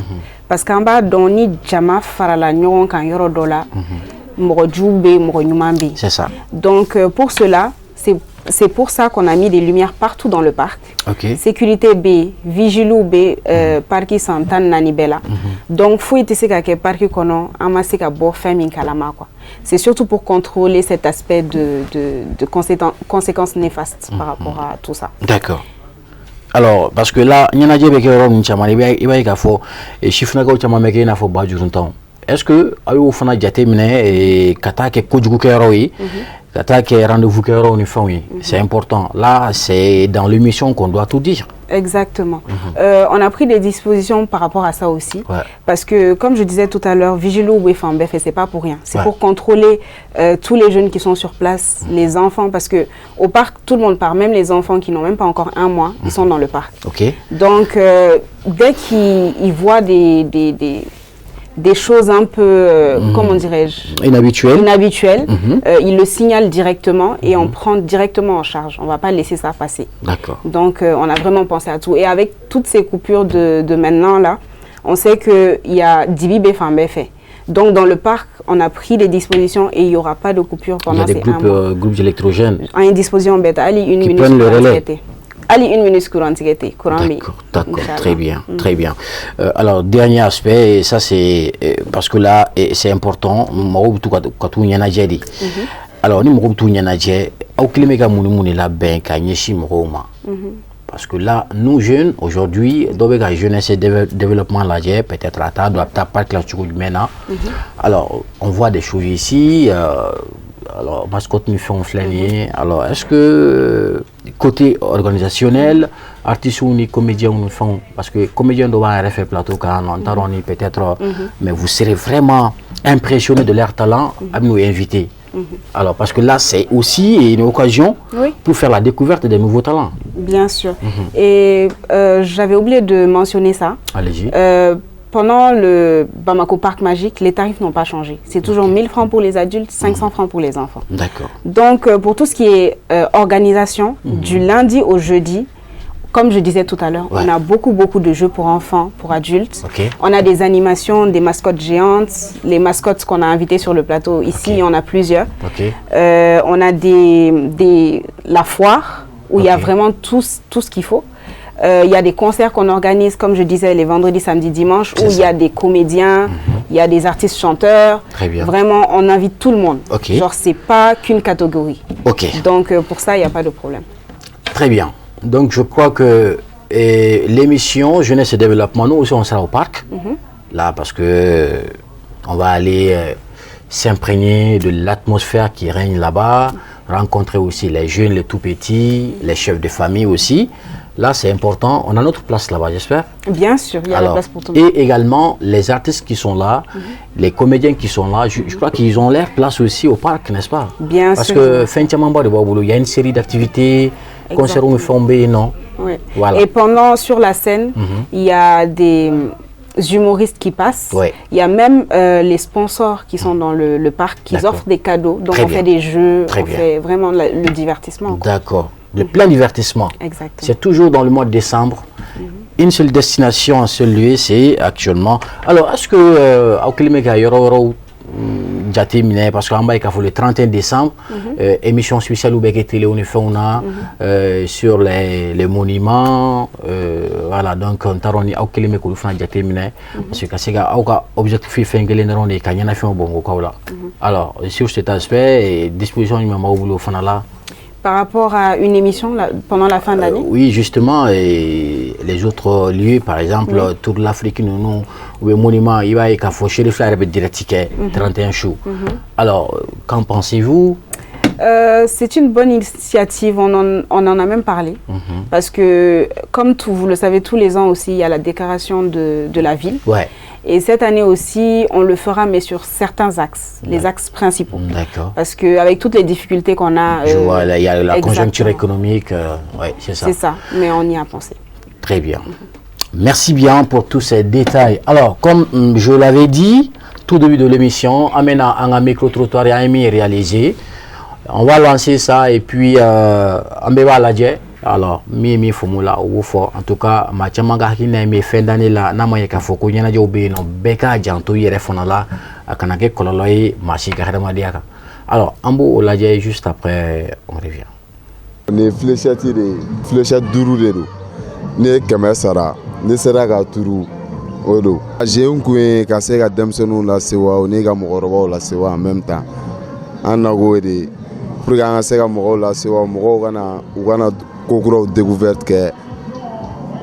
Parce qu'an b'a dɔn ni jama farala ɲɔgɔn kan yɔrɔ dɔ la, mɔgɔ jugu bɛ yen, mɔgɔ ɲuman bɛ yen. C'est ça. Donc, pour cela, c'est C'est pour ça qu'on a mis des lumières partout dans le parc. Sécurité bɛ, vigile bɛ, parc san 14 bɛɛ la. Donc foyi tɛ se ka kɛ parc kɔnɔ an ma se ka bɔ fɛn min kalama quoi. C'est surtout pour contrôler cet aspect de conséquences néfastes par rapport à tout ça. D'accord. Alors, parce que là, ɲɛnajɛ bɛ kɛ yɔrɔ ninnu caman na, i b'a ye k'a fɔ sifinnakaw caman bɛ kɛ i n'a fɔ bajuruntanw. Est-ce que aw y'o fana jateminɛ ka taa kɛ kojugukɛyɔrɔw ye, ka taa kɛ rendez-vous kɛyɔrɔw ni fɛnw ye? C'est important. Là, c'est dans l'émission qu'on doit tout dire. Exactement. On a pris des dispositions par rapport à ça aussi. Parce que, comme je disais tout à l'heure, vigile ou fan bɛɛ fɛ, c'est pas pour rien. C'est pour contrôler tous les jeunes qui sont sur place, les enfants, parce que au parc, tout le monde part, même les enfants qui n'ont même pas encore un mois, ils sont dans le parc. Donc, dès qu'ils voient des choses un peu, comment dirais-je? Inhabituelles. Inhabituelles, ils le signalent directement et on prend directement en charge. On ne va pas laisser ça passer. Donc, on a vraiment pensé à tout. Et avec toutes ces coupures de maintenant, là, on sait qu'il y a dibi bɛ fan bɛɛ fɛ. Donc, dans le parc, on a pris des dispositions et il n'y aura pas de coupure Il y pendant a des ces groupes, un mois. Groupes électrogènes Une disposition bête, allez, une qui minute prennent le courant relais. tigɛ tɛ. Hali une minute courant tigɛ tɛ. Courant bɛ yen. D'accord, Inch'Allah. Très bien, très bien. Alors, dernier aspect, et ça c'est parce que là, c'est important, mɔgɔw bɛ to ka t'u ɲɛnajɛ de. Alors, ni mɔgɔw bɛ t'u ɲɛnajɛ, aw kelen bɛ ka mun ni mun de labɛn ka ɲɛsin mɔgɔw ma? Parce que là, nous jeunes, aujourd'hui, dɔw bɛ ka jeunesse et développement lajɛ, peut-être a t'a dɔn a bɛ taa parc la cogo jumɛn na. Alors, on voit des choses ici, alors, mascotte ni fɛnw filɛ nin ye. Alors, est-ce que côté organisationnel, artistes ni comédiens ni fɛnw, parce que comédiens dɔw b'an yɛrɛ fɛ plateau kan yan nɔ, n t'a dɔn ni peut-être, mais vous serez vraiment impressionné de leur talent à nous inviter. Alors, parce que là, c'est aussi une occasion pour faire la découverte des nouveaux talents. Bien sûr. Et j'avais oublié de mentionner ça. Allez-y. Pendant le Bamako Parc Magique, les tarifs n'ont pas changé. C'est toujours 1000 francs pour les adultes, 500 francs pour les enfants. Donc, pour tout ce qui est organisation, du lundi au jeudi, comme je disais tout à l'heure, on a beaucoup, beaucoup de jeux pour enfants, pour adultes. On a des animations, des mascottes géantes, les mascottes qu'on a invitées sur le plateau. Ici, il y en a plusieurs. On a la foire, où il y a vraiment tout ce qu'il faut. Il y a des concerts qu'on organise, comme je disais, les vendredis, samedis, dimanches, où il y a des comédiens, il y a des artistes chanteurs. Très bien. Vraiment, on invite tout le monde. Genre, c'est pas qu'une catégorie. Donc, pour ça, il n'y a pas de problème. Très bien. Donc, je crois que l'émission Jeunesse et Développement, nous aussi, on sera au parc. Là, parce que on va aller s'imprégner de l'atmosphère qui règne là-bas, rencontrer aussi les jeunes, les tout petits, les chefs de famille aussi. Là, c'est important. On a notre place là-bas, j'espère. Bien sûr, il y a Alors, la place pour tout le monde. Et également, les artistes qui sont là, les comédiens qui sont là, je crois qu'ils ont leur place aussi au parc, n'est-ce pas? Bien Parce sûr. que fɛn caman ba de b'aw bolo. Il y a une série d'activités, concerts où fɛnw bɛ yen nɔ. Oui. Voilà. Et pendant, sur la scène, il y a des humoristes qui passent. Il y a même les sponsors qui sont dans le parc, qui offrent des cadeaux. Donc Très on bien. Fait des jeux, Très on bien. Fait vraiment le divertissement, quoi. D'accord. Le plein divertissement. Exactement. C'est toujours dans le mois de décembre. Une seule destination, un seul lieu, c'est actuellement. Alors, est-ce que aw kelen bɛ ka yɔrɔ wɛrɛw jateminɛ, parce que an b'a ye k'a fɔ le 31 décembre, émission spéciale bɛ kɛ télé ni fɛnw na sur les monuments, voilà. Donc n t'a dɔn ni aw kelen bɛ k'olu fana jateminɛ, parce que ka se ka aw ka objectif ye fɛn kelen dɔrɔn de ye, ka ɲɛnafɛnw bɔn la. Alors, sur cet aspect, disposition jumɛn b'aw bolo o fana la? Par rapport à une émission là, pendant la fin d'année? Oui, justement, et les autres lieux, par exemple, Tour de l'Afrique, nous, ou les monuments, il va y avoir Chérif la direct 31 su. Alors, qu'en pensez-vous? C'est une bonne initiative, on en a même parlé. Parce que, comme tout, vous le savez, tous les ans aussi, il y a la décoration de la ville. Et cette année aussi, on le fera, mais sur certains axes, les axes principaux. Parce qu'avec toutes les difficultés qu'on a... Je vois, là, il y a la conjoncture Exactement. Économique, ouais, c'est ça. C'est ça, mais on y a pensé. Très bien. Merci bien pour tous ces détails. Alors, comme je l'avais dit tout début de l'émission, amena un micro-trottoir et un réalisé. On va lancer ça et puis an bɛɛ b'a lajɛ. Alors, min ye min faamu la, o b'o fɔ. En tout cas, maa caman ka hakilina ye min ye fin d'année la, n'a ma ɲɛ k'a fɔ ko ɲɛnajɛw bɛ yen nɔ, bɛɛ k'a janto i yɛrɛ fana la, a kana kɛ kɔlɔlɔ ye maa si ka hadamadenya kan. Alors, an b'o lajɛ juste après, on revient. Nin ye fléchette de ye, fléchette 5 de don. N'i ye 100 sara, n'i sera k'a turu, o don. Jeu in kun ye ka se ka denmisɛnninw lasewa o ni ka mɔgɔkɔrɔbaw lasewa en même temps. An nako ye de pour que an ka se ka mɔgɔw lasewa, mɔgɔw kana u kana ko kuraw découverte kɛ,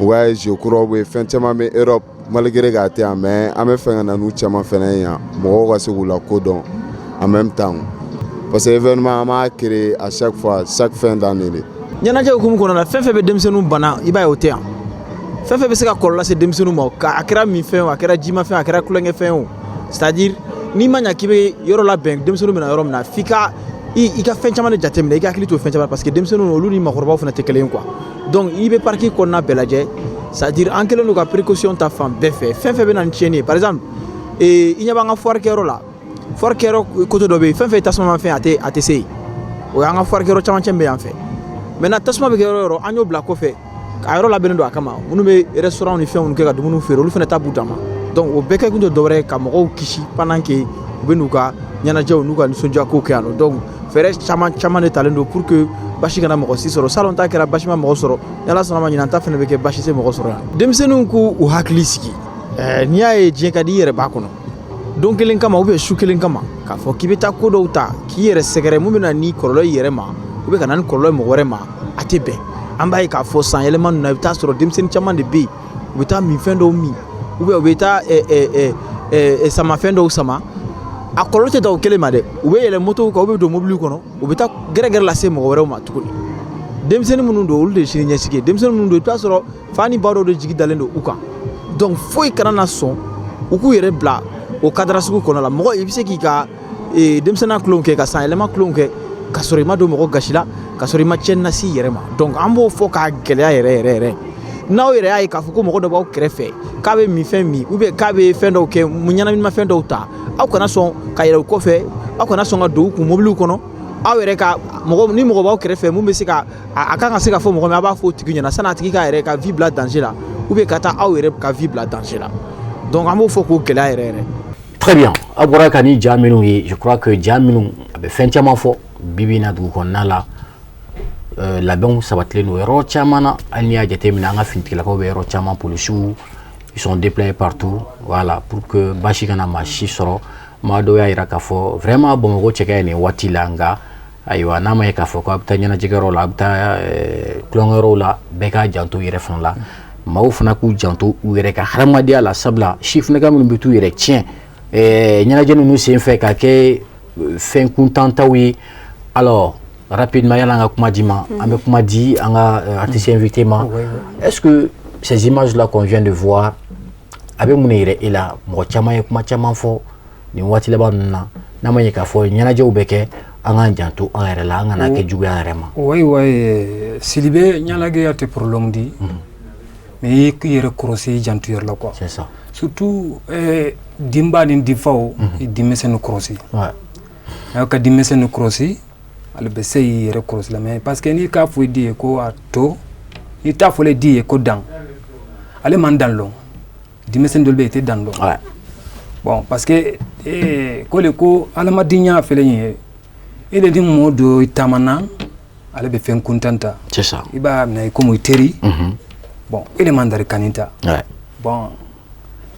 u ka ye jeu kuraw bɛ yen, fɛn caman bɛ Europe malgré k'a tɛ yan, mais an bɛ fɛ ka na n'u caman fɛnɛ ye yan, mɔgɔw ka se k'u lakodɔn en même temps, parce que événement an b'a créer à chaque fois, chaque fin d'année de. Ɲɛnajɛ hukumu kɔnɔna na, fɛn fɛn bɛ denmisɛnninw bana, i b'a ye o tɛ yan. Fɛn fɛn bɛ se ka kɔlɔlɔ lase denmisɛnninw ma, a kɛra minfɛn o, a kɛra jimafɛn, a kɛra tulonkɛfɛn o, c'est à dire n'i ma ɲa k'i bɛ yɔrɔ labɛn denmisɛnninw bɛna yɔrɔ min na, f'i ka i ka fɛn caman de jateminɛ, i ka hakili to fɛn caman, parce que denmisɛnninw olu ni maakɔrɔbaw fana tɛ kelen ye quoi. Donc i bɛ parc kɔnɔna bɛɛ lajɛ, c'est à dire an kɛlen don ka précaution ta fan bɛɛ fɛ. Fɛn fɛn bɛ na ni tiɲɛni ye, par exemple i ɲɛ b'an ka foire kɛyɔrɔ la, foire kɛyɔrɔ côté dɔ bɛ yen, fɛn fɛn ye tasumamafɛn, a tɛ se yen. O y'an ka foire kɛyɔrɔ camancɛ bɛ yan fɛ. Maintenant tasuma bɛ kɛ yɔrɔ o yɔrɔ, an y'o bila kɔfɛ, a yɔrɔ labɛnnen don a kama. Minnu bɛ restaurant ni fɛnw kɛ ka dumuni feere, olu fana ta b'u dama. Donc o bɛɛ kɛ kun tɛ dɔwɛrɛ ye ka mɔgɔw kisi pendant que u bɛ n'u ka ɲɛnajɛw n'u ka nisɔndiya kow kɛ yan nɔ. Donc fɛɛrɛ caman caman de talen don pour que basi kana mɔgɔ si sɔrɔ. Salon ta kɛra basi ma mɔgɔ sɔrɔ, ni Ala sɔnna ma, ɲinan ta fana bɛ kɛ basi se mɔgɔ sɔrɔ yan. Denmisɛnninw k'u u hakili sigi. N'i y'a ye diɲɛ ka di, i yɛrɛ b'a kɔnɔ don kelen kama ou bien su kelen kama, k'a fɔ k'i bɛ taa ko dɔw ta k'i yɛrɛ sɛgɛrɛ, mun bɛ na ni kɔlɔlɔ y'i yɛrɛ ma ou bien ka na ni kɔlɔlɔ ye mɔgɔ wɛrɛ ma, a tɛ bɛn. An b'a ye k'a fɔ san yɛlɛma ninnu na, i bɛ taa sɔrɔ denmisɛnnin caman de bɛ yen, u bɛ taa minfɛn dɔw min ou bien u bɛ taa samafɛn dɔw sama. A kɔlɔlɔ tɛ dan o kelen ma dɛ, u bɛ yɛlɛn motow kan, u bɛ don mobiliw kɔnɔ, u bɛ taa gɛrɛgɛrɛ lase mɔgɔ wɛrɛw ma tuguni. Denmisɛnnin minnu don, olu de ye sini ɲɛsigi ye. Denmisɛnnin minnu don, i bɛ taa sɔrɔ fa ni ba dɔw de jigi dalen don u kan. Donc foyi kana na sɔn u k'u yɛrɛ bila o cadre sugu kɔnɔ la. Mɔgɔ i bɛ se k'i ka denmisɛnninya tulon kɛ, ka san yɛlɛma tulon kɛ, ka sɔrɔ i ma don mɔgɔ gasi la, ka sɔrɔ i ma tiɲɛni lase i yɛrɛ ma. Donc an b'o fɔ k'a gɛlɛya yɛrɛ yɛrɛ yɛrɛ. N'aw yɛrɛ y'a ye k'a fɔ ko mɔgɔ dɔ b'aw kɛrɛfɛ k'a bɛ minfɛn min ou bien k'a bɛ fɛn dɔw kɛ, ɲɛnaminimafɛn dɔw ta, aw kana sɔn ka yɛlɛ u kɔfɛ, aw kana sɔn ka don u kun mobiliw kɔnɔ. Aw yɛrɛ ka mɔgɔ ni mɔgɔ b'aw kɛrɛfɛ mun bɛ se ka a kan ka se ka fɔ mɔgɔ min, a b'a fɔ o tigi ɲɛna sanni a tigi k'a yɛrɛ ka vie bila danger la ou bien ka taa aw yɛrɛ ka vie bila danger la. Donc an b'o fɔ k'o gɛlɛya yɛrɛ yɛrɛ. Très bien. Aw bɔra ka ni ja minnu ye, je crois que ja minnu a bɛ fɛn caman fɔ. Bi bi in na, dugu kɔnɔna la, labɛnw sabatilen don yɔrɔ caman na. Hali n'i y'a jateminɛ, an ka finitigilakaw bɛ yɔrɔ caman, polisiw, ils sont déployés partout, voilà, pour que basi kana maa si sɔrɔ. Maa dɔw y'a jira k'a fɔ vraiment Bamakɔ cɛ ka ɲi nin waati la, nka ayiwa, n'a ma ye k'a fɔ k'a bɛ taa ɲɛnajɛkɛyɔrɔ la, a bɛ taa tulonkɛyɔrɔw la, bɛɛ k'a janto i yɛrɛ fana la. Maaw fana k'u janto u yɛrɛ ka hadamadenya la, sabula sifinnaka minnu bɛ t'u yɛrɛ tiɲɛ ɲɛnajɛ ninnu senfɛ ka kɛ fɛn kuntantaw ye. Alors rapidement, yanni an ka kuma di ma, an bɛ kuma di an ka artiste invité ma. Est-ce que ces images là qu'on vient de voir, a bɛ mun de yɛrɛ e la? Mɔgɔ caman ye kuma caman fɔ nin waati laban ninnu na, n'a ma ɲɛ k'a fɔ ɲɛnajɛw bɛ kɛ, an k'an janto an yɛrɛ la, an kana kɛ juguya an yɛrɛ ma. Oui, Sidibé, ɲɛnajɛ tɛ problème di, mais i k'i yɛrɛ kɔlɔsi, i janto i yɛrɛ la quoi. C'est ça. Surtout denba ni denfaw, i denmisɛnnin kɔlɔsi. N'a ka denmisɛnnin kɔlɔsi, ale bɛ se i yɛrɛ kɔlɔsi la, mais parce que n'i k'a fɔ i den ye ko a to, n'i t'a fɔ den ye ko dan, ale man dan lɔn. Denmisɛnnin dɔw bɛ yen, i tɛ dan dɔn. Bon, parce que ko le ko adamadenya filɛ nin ye, e de ni mɔgɔ dɔ taamana, ale bɛ fɛn kuntan ta. C'est ça. I b'a minɛ komi i teri. Bon, e de man dari kani ta. Bon,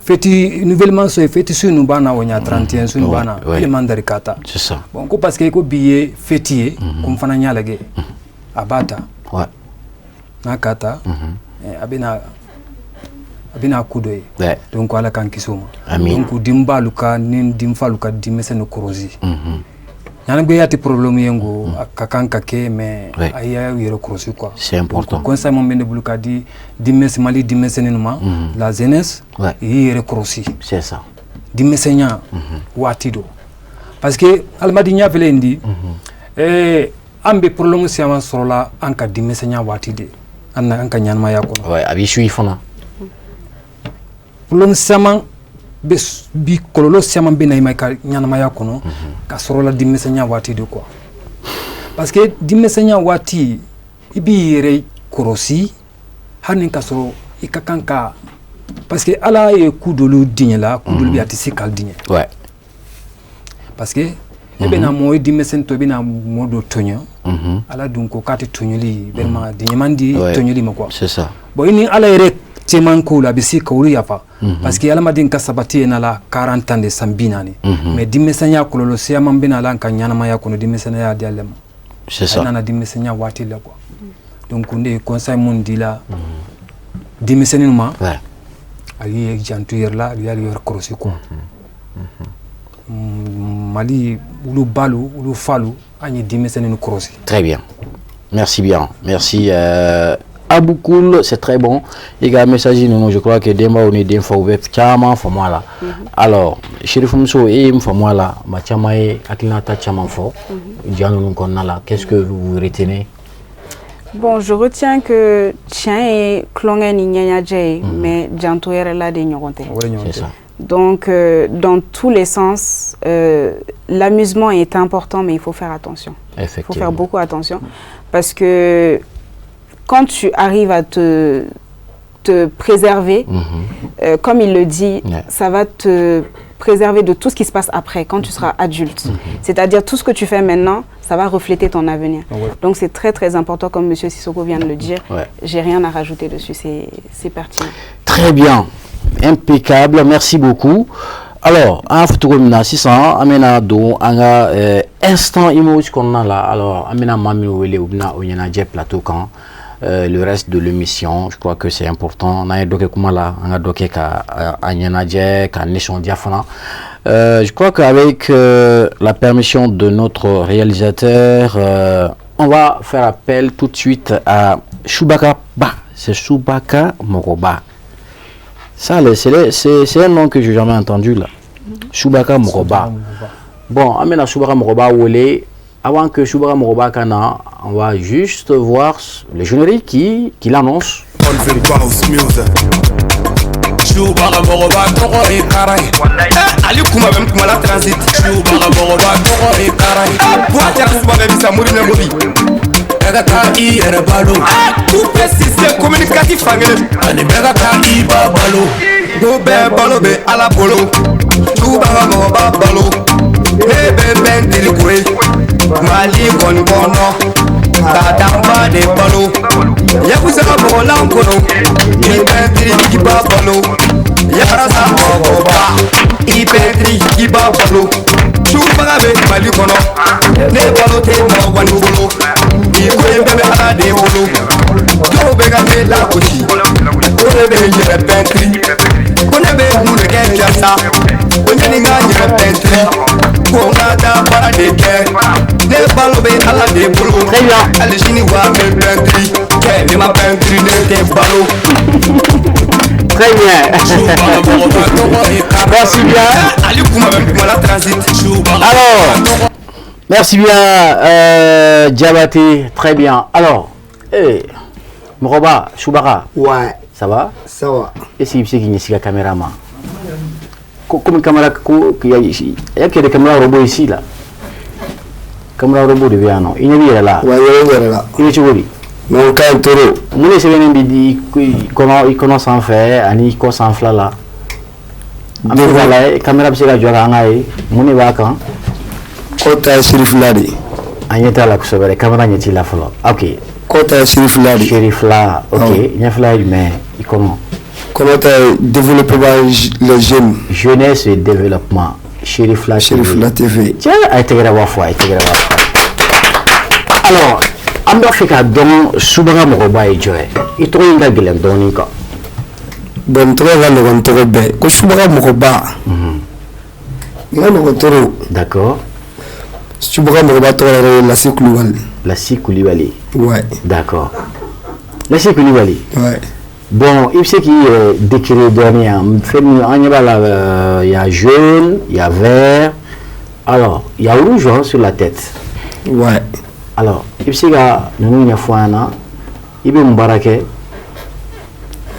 fête nouvellement so fête su nu b'a na o ɲa 31 su nu b'a na, e de man dari ka ta. C'est ça. Bon, ko parce que ko bi ye fête ye, ko n fana ɲa lajɛ, a b'a ta. N'a k'a ta, a bɛna ku dɔ ye. Donc Ala k'an kisi o ma. Amin. Donc denbalu ka ni denfalu ka denmisɛnnin kɔlɔsi. Ɲanagbeya tɛ problème ye, ngo a ka kan ka kɛ, mais a y'a yɛrɛ kɔlɔsi quoi. C'est important. Donc, conseil mun bɛ ne bolo ka di denmisɛn Mali denmisɛnnin ma, la jeunesse, i y'i yɛrɛ kɔlɔsi. C'est ça. Denmisɛnya waati do, parce que adamadenya filɛ nin di, an bɛ problème caman sɔrɔla an ka denmisɛnya waati de, an na an ka ɲɛnamaya kɔnɔ. Ouais, a b'i suit fana. Problème caman bɛ bi, kɔlɔlɔ caman bɛ na i ma i ka ɲɛnamaya kɔnɔ ka sɔrɔ la denmisɛnya waati de quoi, parce que denmisɛnya waati i b'i yɛrɛ kɔlɔsi hali ni ka sɔrɔ i ka kan ka, parce que Ala ye ku dɔlu diɲɛ la, ku dɔlu bɛ yen a tɛ se k'a diɲɛ. Parce que E bɛna mɔgɔ ye denmisɛnnin tɔ i bɛna mɔgɔ dɔ tɔɲɔ. Ala dun ko k'a tɛ tɔɲɔli vraiment diɲɛman di tɔɲɔli ma quoi. C'est ça. Bon, i ni Ala yɛrɛ cɛman kow la a bɛ se ka olu yafa. Parce que adamaden ka sabati ye na la 40 ans de san 40. Mais denmisɛnya kɔlɔlɔ siyaman bɛ na la ka ɲɛnamaya kɔnɔ denmisɛnninya di ale ma. C'est ça. A nana denmisɛnya waati la quoi. Donc ne ye conseil mun di la denmisɛnninw ma. A ye janto yɛrɛ la, a y'a yɔrɔ kɔlɔsi quoi. Mali olu balu olu falu an ye denmisɛnninw kɔlɔsi. Très bien. Merci bien. Merci. Aboukoul, c'est très bon. Il y a un message, je crois que denba ou ni den fa u bɛ caman faamu a la. Alors, Chérif Mousso, e ye mun faamu a la? Maa caman ye hakilinata caman fɔ ja ninnu kɔnɔna la. Qu'est-ce que vous retenez? Bon, je retiens que tiɲɛ ye tulonkɛ ni ɲɛnajɛ ye, mais janto yɛrɛ la de ɲɔgɔn tɛ. C'est ça. Donc, dans tous les sens, l'amusement est important, mais il faut faire attention. Il faut faire beaucoup attention parce que quand tu arrives à te préserver, comme il le dit, ça va te préserver de tout ce qui se passe après, quand tu seras adulte. C'est-à-dire tout ce que tu fais maintenant, ça va refléter ton avenir. Donc c'est très très important, comme M. Sissoko vient de le dire. J'ai rien à rajouter dessus, c'est pertinent. Très bien, impeccable, merci beaucoup. Alors, an fɔ cogo min na sisan an bɛna don an ka instant image kɔnɔna la. Alors, an bɛna maa min wele u bɛna o ɲɛnajɛ plateau kan. Le reste de l'émission, je crois que c'est important. N'an ye dɔ kɛ kuma la, an ka dɔ kɛ ka a ɲɛnajɛ ka nisɔndiya fana. Je crois qu'avec la permission de notre réalisateur, on va faire appel tout de suite à Choubaka Ba. C'est Choubaka Moroba. Ça, c'est un nom que je n'ai jamais entendu là. Choubaka Moroba. Bon, an bɛna Choubaka Moroba wele. Avant que Choubaka Moroba kana, on va juste voir le générique qui l'annonce. Choubaka Moroba tɔgɔ ye kara ye. Ale kuma bɛ kuma la transit. Choubaka Moroba tɔgɔ ye kara ye. Buwa jara suba bɛɛ bisa muri ne mori. Bɛɛ ka taa i yɛrɛ balo. Coupe système communicatif fankelen. Ani bɛɛ ka taa i ba balo. Ko bɛɛ balo bɛ Ala bolo. Choubaka Moroba balo. Ne bɛ bɛn teri ko ye. Mali kɔni kɔnɔ. Ka danba de balo. Yakuza ka bɔgɔlan kɔnɔ. I pɛntiri i b'a balo. Yakarasa mɔgɔba. I pɛntiri i b'a balo. Subaga bɛ Mali kɔnɔ. Ne balo tɛ mɔgɔ kɔni bolo. Ni ko in bɛɛ bɛ Ala de bolo. Dɔw bɛ ka ne lagosi. Ko ne bɛ n yɛrɛ pɛntiri. Ko ne bɛ mun de kɛ jasa. Ko ɲani n ka n yɛrɛ pɛntiri. Ko n ka taa baara de kɛ. Ne balo bɛ Ala de bolo. Hali sini wa n bɛ pɛntiri. Cɛ ne ma pɛntiri ne tɛ balo. Très bien. Merci bien. Alors, merci bien, Diabaté. Très bien. Alors, hey, Moroba, Choubaka. Ouais. Ça va? Ça va. Est-ce qu'il y a une caméra? Comme une caméra, il y a des caméras robots ici là. Caméra robot de bien non. Il y a là. Ouais, il y a là. Il est où? Non, quand toro. Mun sɛbɛnnen bɛ di i kɔnɔ sanfɛ ani i kɔ sanfɛla la. An bɛ k'a lajɛ caméra bɛ se ka jɔ an k'a ye mun de b'a kan. Kɔ ta ye Cherifila de ye. An ɲɛ t'a la kosɛbɛ dɛ, caméra ɲɛ t'i la fɔlɔ. Ok. Kɔ ta ye Cherifila de ye. Cherifila, ok. Ɲɛfɛla ye jumɛn ye i kɔnɔ? Kɔnɔ ta ye développement les jeunes. Jeunesse et développement. Cherifila TV. Cherifila TV. Tiens, a ye tɛgɛrɛ bɔ fɔ, a ye tɛgɛrɛ bɔ fɔ. Alors. An b'a fɛ k'a dɔn Subaga Mɔgɔba ye jɔn ye. I tɔgɔ in ka gɛlɛn dɔɔnin quoi. Bon, n tɔgɔ ka nɔgɔn n tɔgɔ bɛɛ ko Subaga Mɔgɔba. N ka nɔgɔn trop. D'accord. Subaga Mɔgɔba tɔgɔ yɛrɛ ye Lasi Kulubali. Lasi Kulubali. Ouais. D'accord. Lasi Kulubali. Ouais. Bon, i bɛ se k'i yɛrɛ décrire dɔɔnin yan. Fɛn min an ɲɛ b'a la, il y a jaune, il y a vert. Alors, il y a rouge hein, sur la tête. Ouais. Alors, i bɛ se ka ninnu ɲɛfɔ an ɲɛna, i bɛ mun baara kɛ?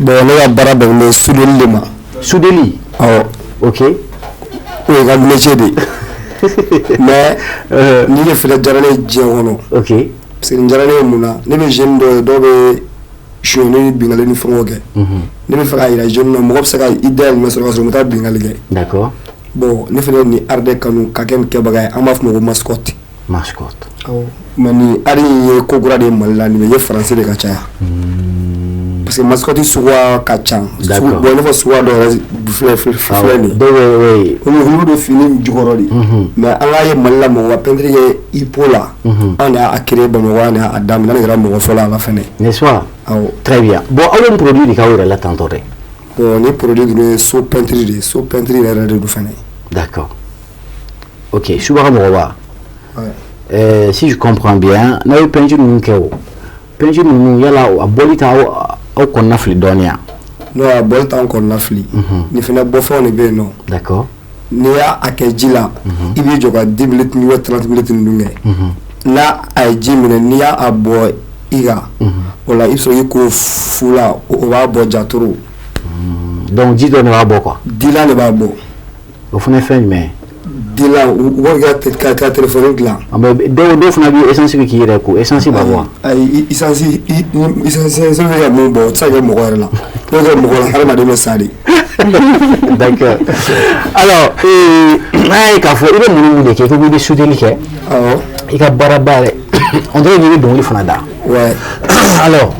Bon, ne ka baara bɛnnen bɛ soudeli de ma. Soudeli? Awɔ. Ok. O ye n ka métier de ye. Mais nin de fɛnɛ diyara ne ye diɲɛ kɔnɔ. Ok. Parce que nin diyara ne ye mun na, ne bɛ jeune dɔw ye, dɔw bɛ sonyɛli ni binkanni ni fɛngɛw kɛ. Ne bɛ fɛ k'a yira jeune na mɔgɔ bɛ se ka i dayɛlɛmɛ sɔrɔ ka sɔrɔ u ma taa binkanni kɛ. D'accord. Bon, ne fana ni art de kanu ka kɛ nin kɛbaga ye, an b'a fɔ ma ko mascotte. Mascotte. Awɔ, mais nin art in ye ko kura de ye Mali la, nin bɛ ye Faransi de ka caya. Parce que mascotte suguya ka ca. Bon, i n'a fɔ suguya dɔw yɛrɛ filɛ nin ye. Dɔw bɛ, oui. Olu bɛ fini jukɔrɔ de. Mais an k'a ye Mali la, mɔgɔ ka peinture kɛ hippo la. An de y'a créé Bamakɔ, an de y'a daminɛ, an de kɛra mɔgɔ fɔlɔ a la fɛnɛ. N'est-ce pas? Awɔ. Très bien. Bon, aw bɛ nin produit de k'aw yɛrɛ la tantôt dɛ. Bon, ni produit ninnu ye so peinture de ye, so peinture yɛrɛ de don fɛnɛ. D'accord. Ok, Subaga Mɔgɔba. Ouais. Si je comprends bien, n'aw ye peinture ninnu kɛ o, peinture ninnu, yala a bɔli t'aw aw kɔnɔna fili dɔɔnin wa? Non, a bɔli t'an kɔnɔna fili. Nin fɛnɛ bɔfɛnw de bɛ yen nɔ. N'i y'a a kɛ ji la, i b'i jɔ ka 10 minutes ou 30 minutes ninnu kɛ. N'a a ye ji minɛ, n'i y'a a bɔ i kan, o la i bɛ sɔrɔ k'i ko fu la, o b'a bɔ jatoro. Donc ji dɔ de b'a bɔ quoi. Dilan de b'a bɔ. O fana ye fɛn jumɛn ye? Dilan, u b'a kɛ ka téléphone dilan. Ah, mais dɔw fana bɛ essence kɛ k'i yɛrɛ ko, essence b'a bɔ wa? Ayi, essence bɛ ka mun bɔ, o tɛ se ka kɛ mɔgɔ yɛrɛ la. N'o kɛ mɔgɔ la, hadamaden bɛ sa de. D'accord. Alors, an y'a ye k'a fɔ i bɛ mun de kɛ, ko i bɛ soudeli kɛ. Awɔ. I ka baaraba yɛrɛ, on dirait k'i bɛ dɔnkili fana da. Ouais. Alors,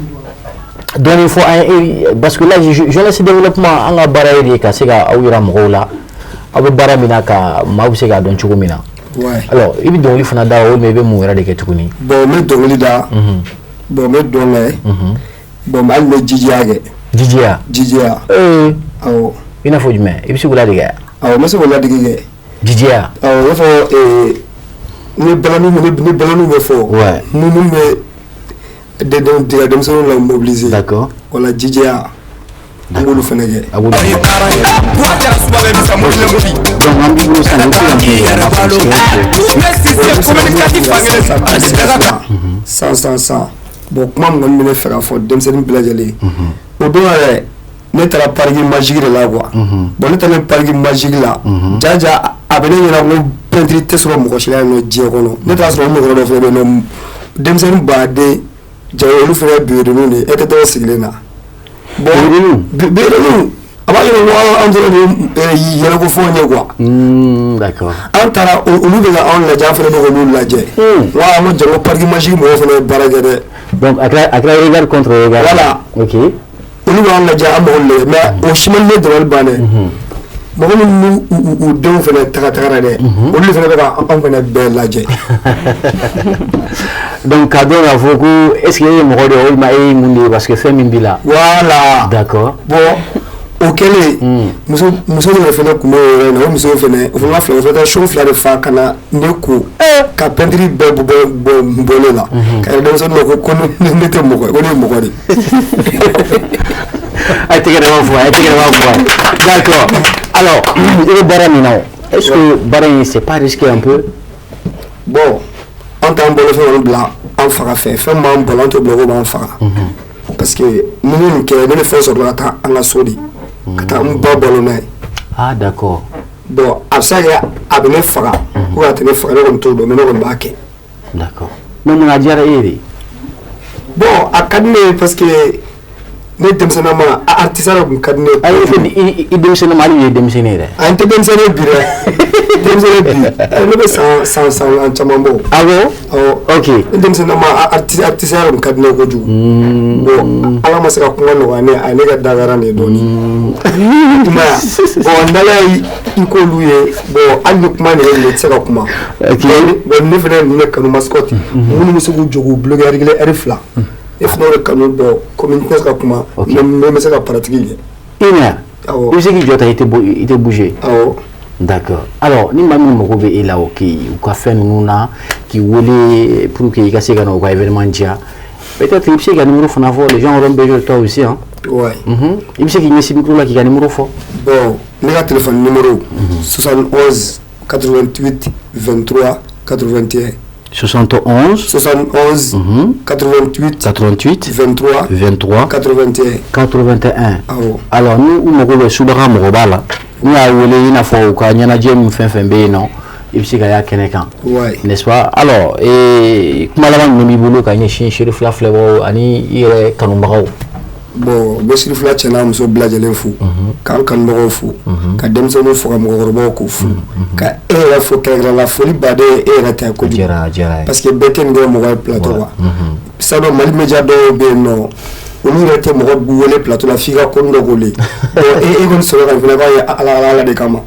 dɔɔnin fɔ an ye, parce que là, jeunesse développement, an ka baara ye de ye ka se ka aw yira mɔgɔw la aw bɛ baara min na, ka maaw bɛ se k'a dɔn cogo min na. Ouais. Alors, i bɛ dɔnkili fana da o, mais i bɛ mun wɛrɛ de kɛ tuguni? Bon, n bɛ dɔnkili da. Bon, n bɛ dɔn kɛ. Bon, mais hali n bɛ jijiya kɛ. Jijiya? Jijiya. Ee. Awɔ. I n'a fɔ jumɛn? I bɛ se k'o ladege? Awɔ, n bɛ se k'o ladege kɛ. Jijiya. Awɔ, i b'a fɔ ni balaniw bɛ fɔ. Minnu bɛ denmisɛnninw la mobiliser. O la jijiya, an b'olu fana kɛ. A b'olu kɛ. Donc an b'i bolo sisan, i bɛ se ka mun kɛ? San san san. Bon, kuma min kɔni bɛ ne fɛ k'a fɔ denmisɛnnin bɛɛ lajɛlen ye, o don yɛrɛ ne taara parc magique de la quoi. Bon, ne taara parc magique la, jaja a bɛ ne ɲɛna ko peinture tɛ sɔrɔ mɔgɔ si la yen nɔ diɲɛ kɔnɔ. Ne taara sɔrɔ o mɔgɔ dɔ fana bɛ yen nɔ, denmisɛnnin baden ja, olu fana ye biberonniw de ye, e tɛ dɔw sigilen na. Bon, biberonniw, a b'a yɛrɛ ko an dɔrɔn de ye yɛlɛko fɛnw ye quoi. D'accord. An taara, olu bɛ ka anw lajɛ, an fana bɛ k'olu lajɛ. Wa an ko janko parc magique mɔgɔw fana ye baara kɛ dɛ. Donc a kɛra regard contre regard. Voilà. Ok. Olu b'an lajɛ, an b'olu lajɛ, mais o si ma ne dabali ban dɛ. Mɔgɔ minnu n'u u denw fana taga tagara dɛ, olu de fana bɛ ka anw fana bɛɛ lajɛ. Donc k'a dɔn k'a fɔ ko est ce que e ye mɔgɔ de ye walima e ye mun de ye, parce que fɛn min b'i la. Voilà. D'accord. Bon, o kɛlen, muso dɔ de fana tun bɛ o yɔrɔ in na, o muso fana, o fana fila, o fana taara seau fila de fa ka na ne ko ka peinture bɛɛ bɔ bɔ bɔ ne la, ka yɛrɛ denmisɛnnin dɔ ko ne tɛ mɔgɔ ye, ko ne ye mɔgɔ de ye. A ye tɛgɛrɛ b'a fɔ, a ye tɛgɛrɛ b'a fɔ. D'accord. Alors, i bɛ baara min na o, est ce que baara in, c'est pas risqué un peu? Bon, an t'an bolofɛn kɔni bila an faga fɛn fɛn b'an balo, an t'o bila ko b'an faga, parce que ni ne nin kɛ, ne bɛ fɛn sɔrɔ ka taa an ka so de, ka taa n ba balo n'a ye. Ah, d'accord. Bon, a bɛ se ka kɛ a bɛ ne faga ou a tɛ ne faga, ne kɔni t'o dɔn, mais ne kɔni b'a kɛ. D'accord. Mais mun a diyara e ye de? Bon, a ka di ne ye parce que ne denmisɛnninma, artiste yɛrɛ tun ka di ne ye. Ayi, i denmisɛnnin ma, hali i ye denmisɛnnin ye dɛ. A n tɛ denmisɛnnin bi dɛ, denmisɛnnin bi, ne bɛ san san san caman bɔ. Ah bon? Awɔ. Ok. Ne denmisɛnninma, artiste yɛrɛ tun ka di ne ye kojugu. Bon, Ala ma se ka kuma nɔgɔya ne ye, a ye ne kɛ dagara de ye dɔɔnin. I m'a ye, bon, n'Ala ye i k'olu ye, bon, hali ni kuma nɛgɛ minɛ, i tɛ se ka kuma. Bon, ne fana ye ninnu de kanu, mascotte minnu bɛ se k'u jɔ k'u bloquer heure kelen, heure fila, ne fana y'o de kanu. Bon, komi n tɛna se ka kuma, mais n bɛ se ka pratique kɛ. Une heure? Awɔ. I bɛ se k'i jɔ tan, i tɛ bouger? Awɔ. D'accord. Alors, ni maa min mago bɛ e la o, k'i u ka fɛn ninnu na, k'i wele pour que i ka se ka na u ka événement diya, peut-être i bɛ se k'i ka numéro fana fɔ, les gens auront besoin de toi aussi, hein. Ouais. I bɛ se k'i ɲɛsin micro la k'i ka numéro fɔ. Bon, ne ka téléphone numéro 71 88 23 81. 71 71 88 88 23 23 81. 81. Awɔ. Alors, ni u mago bɛ Subaga mɔgɔba la, n'u y'a wele, i n'a fɔ u ka ɲɛnajɛ min fɛn fɛn bɛ yen nɔ, i bɛ se ka y'a kɛnɛ kan. Ouais. N'est-ce pas? Alors, kuma laban jumɛn b'i bolo ka ɲɛsin Cherifla filɛbagaw ani i yɛrɛ kanubagaw? Bon, n bɛ Sirifila cɛ n'a muso bɛɛ lajɛlen fo, k'an kanubagaw fo, ka denmisɛnninw fo, ka mɔgɔkɔrɔbaw k'u fo, ka e yɛrɛ fo kɛrɛnkɛrɛn la. Foli baden ye e yɛrɛ ta ye kojugu, parce que bɛɛ tɛ nin kɛ mɔgɔ ye plateau kan. Sadɔ Mali média dɔw bɛ yen nɔ, olu yɛrɛ tɛ mɔgɔ wele plateau la f'i ka ko dɔ k'olu ye. Bon, e kɔni sɔrɔ ka nin fana k'a ye Ala Ala Ala de kama.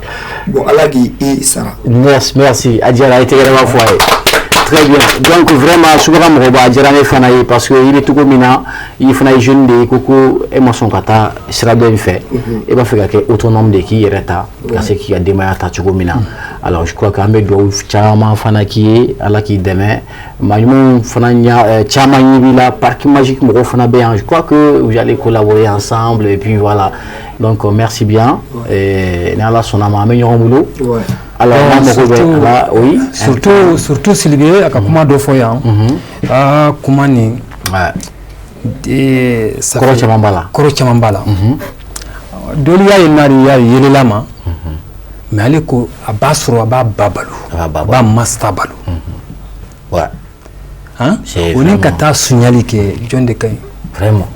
Bon, Ala k'i i sara. Merci, merci. A diyara, i tɛgɛrɛ b'a fɔ a ye. Très bien. Donc vraiment, Subaga mɔgɔba, a diyara ne fana ye, parce que i bɛ cogo min na, i fana ye jeune de ye, ko e ma sɔn ka taa sira dɔ in fɛ. E b'a fɛ ka kɛ autonome de, k'i yɛrɛ ta, ka se k'i ka denbaya ta cogo min na. Alors je crois qu'an bɛ dugawu caman fana k'i ye, Ala k'i dɛmɛ. Maa ɲumanw fana ɲa caman ɲɛ b'i la, Parc Magique mɔgɔw fana bɛ yan. Je crois que vous allez collaborer ensemble et puis voilà. Donc merci bien. Et ni Ala sɔnna ma, an bɛ ɲɔgɔn bolo. Alors, n'an mago bɛ ala, oui. Surtout Sylvie, a ka kuma dɔ fɔ yan. Aa, kuma nin kɔrɔ caman b'a la. Kɔrɔ caman b'a la. Dɔlu y'a ye nari y'a ye yelela ma, mais ale ko a b'a sɔrɔ a b'a ba balo, a b'a masa balo. Han, o ni ka taa suɲali kɛ, jɔn de ka ɲi? Vraiment.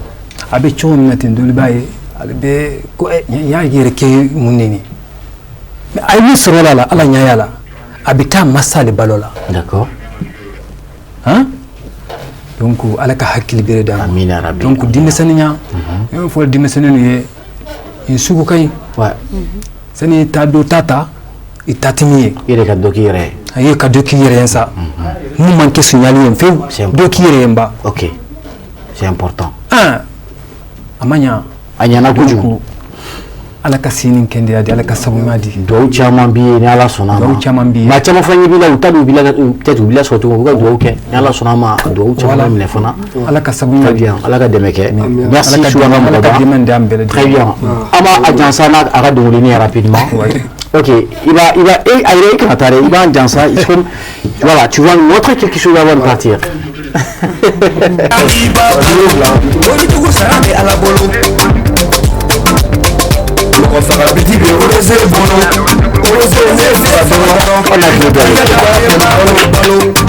A bɛ cogo min na ten, dɔlu b'a ye ale bɛ ko n y'a yɛrɛ kɛ mun de nin, mais a ye min sɔrɔ la Ala ɲɛ y'a la, a bɛ taa masa de balo la. D'accord. Han, donc Ala ka hakili bere d'an ma. Amina rabi. Donc denmisɛnninya, ne bɛ fɔ denmisɛnninw ye, nin sugu ka ɲi. Sani i taa dɔ ta, i ta tɛ min ye. I yɛrɛ ka dɔ k'i yɛrɛ ye. A ye ka dɔ k'i yɛrɛ ye sa. Mun man kɛ suɲali ye fewu, dɔ k'i yɛrɛ ye n ba. Ok, c'est important. Ah, a ma ɲa. A ɲɛna kojugu. Ala ka sini kɛnɛya di, Ala ka sababu di. Duwawu caman b'i ye ni Ala sɔnna a ma. Duwawu caman b'i ye. Maa caman fana ɲɛ b'i la, u t'a dɔn u b'i la, peut-être u b'i la sɔrɔ cogo min, u ka duwawu kɛ ni Ala sɔnna a ma, duwawu caman bɛ minɛ fana. Ala ka sababu Très bien, Ala ka dɛmɛ kɛ. Merci Subaga Ala ka dɛmɛ di an bɛɛ lajɛlen. Très bien. An b'a a jansa n'a a ka dɔnkilinin ye rapidement. Ok, il va, et a yɛrɛ, i kana taa dɛ, i b'an jansa, comme voilà, tu vas nous montrer quelque chose avant de partir. Morijugu sara bɛ Ala bolo, mɔgɔ faga biti bɛ Orose bolo, Orose ne faga dɔrɔn. On a deux.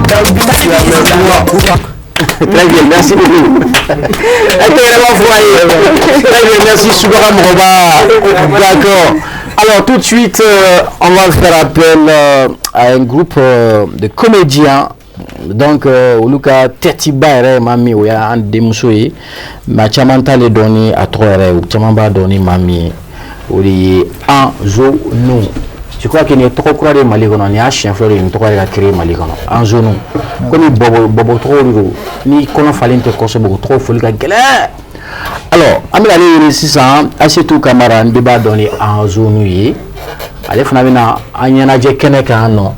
Balo balo. Très bien, merci beaucoup. Très bien, merci Subaga Moroba. D'accord. Alors tout de suite, on va faire appel à un groupe de comédiens. Donc, olu ka tɛtiba yɛrɛ ye maa min ye, o y'an denmuso ye. Maa caman t'ale dɔn ni a tɔgɔ yɛrɛ ye, caman b'a dɔn ni maa min ye, o de ye Anzonu. Je crois que nin ye tɔgɔ kura de ye Mali kɔnɔ, nin y'a siɲɛ fɔlɔ de ye nin tɔgɔ yɛrɛ ka créer Mali kɔnɔ. Anzonu. Komi bɔbɔ bɔbɔ tɔgɔw de don, ni kɔnɔ falen tɛ kosɛbɛ, o tɔgɔ foli ka gɛlɛn. Alors, an bɛna ale wele sisan, Asetu Kamara, n bɛɛ b'a dɔn ni Anzonu ye. Ale fana bɛna an ɲɛnajɛ kɛnɛ kan yan nɔ.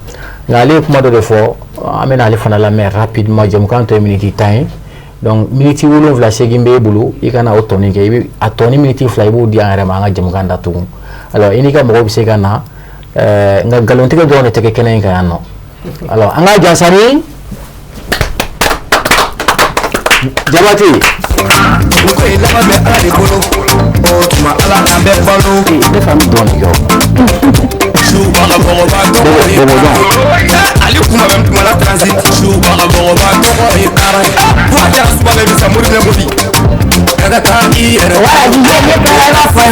Nka ale ye kuma dɔ de fɔ, an bɛna ale fana lamɛn rapidement. Jɛmukan tɔ ye miniti 10 ye. Donc miniti 7 8 b'e bolo, i kana o tɔni kɛ, i bɛ a tɔni miniti 2, i b'o di an yɛrɛ ma, an ka jɛmukan datugu. Alors i n'i ka mɔgɔw bɛ se ka na, nka nkalontigɛ dɔrɔn de tɛ kɛ kɛnɛ in kan yan nɔ. Alors an ka jansani Jabate. Ko ye laban bɛ Ala de bolo, o tuma Ala k'an bɛɛ balo. Ne fa bɛ dɔɔnin kɛ o. Subaga mɔgɔba tɔgɔ ye ale kuma bɛ kuma la transit. Subaga mɔgɔba tɔgɔ ye baara ye. Wa jara suba bɛ bisa mori bɛ mori. Kaga taa i yɛrɛ.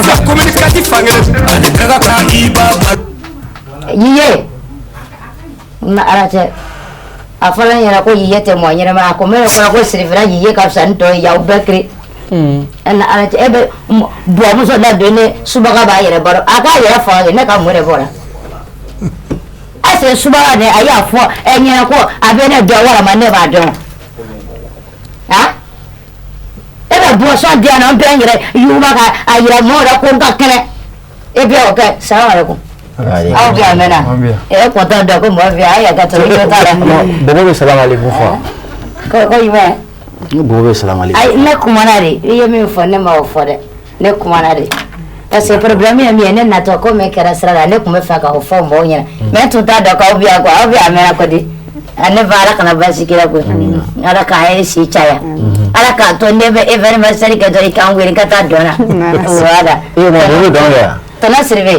Wa communicatif fankelen. Ani kaga taa i ba ba. Yiye na Ala cɛ, a fɔra n ɲɛna ko yiye tɛ mɔgɔ ɲɛnama. A ko mɛ kɔrɔ ko sirifira yiye ka fisa ni tɔ ye, y'aw bɛɛ kiri na Ala cɛ. E bɛ buwamuso ladon ne subaga b'a yɛrɛ balo, a k'a yɛrɛ faga kɛ, ne ka mun de b'o la? Est ce que subaga de a y'a fɔ ɛ ɲɛna ko a bɛ ne dɔn walama ne b'a dɔn? Han, e bɛ boisson di yan nɔ, n bɛ n yɛrɛ yuguba ka a yira mɔgɔw la ko n ka kɛnɛ, e bɛ o kɛ. Salamu aleykum. Aw bɛ yan mɛnna, e kɔntɔn dɔn ko mɔgɔ bɛ yan, a y'a ka tɔrɔ i t'a la. Bɔbɔ bɛ salam aleykum fɔ. Ko jumɛn? Ne bɔbɔ bɛ salam aleykum. Ayi, ne kumana de, i ye min fɔ ne ma o fɔ dɛ, ne kumana de. Parce que problème ye min ye, ne natɔ ko min kɛra sira la, ne tun bɛ fɛ k'o fɔ mɔgɔw ɲɛna, mais n tun t'a dɔn k'aw bɛ yan quoi, aw bɛ yan mɛnna kɔdi. Ne ba, Ala kana baasi k'i la koyi, Ala k'an ye si caya, Ala k'a to ne bɛ événementiel kɛ dɔrɔn i k'an wele ka taa dɔn na. Voilà. E ma o bɛ dɔn kɛ yan. Tɔnɔ Siribe,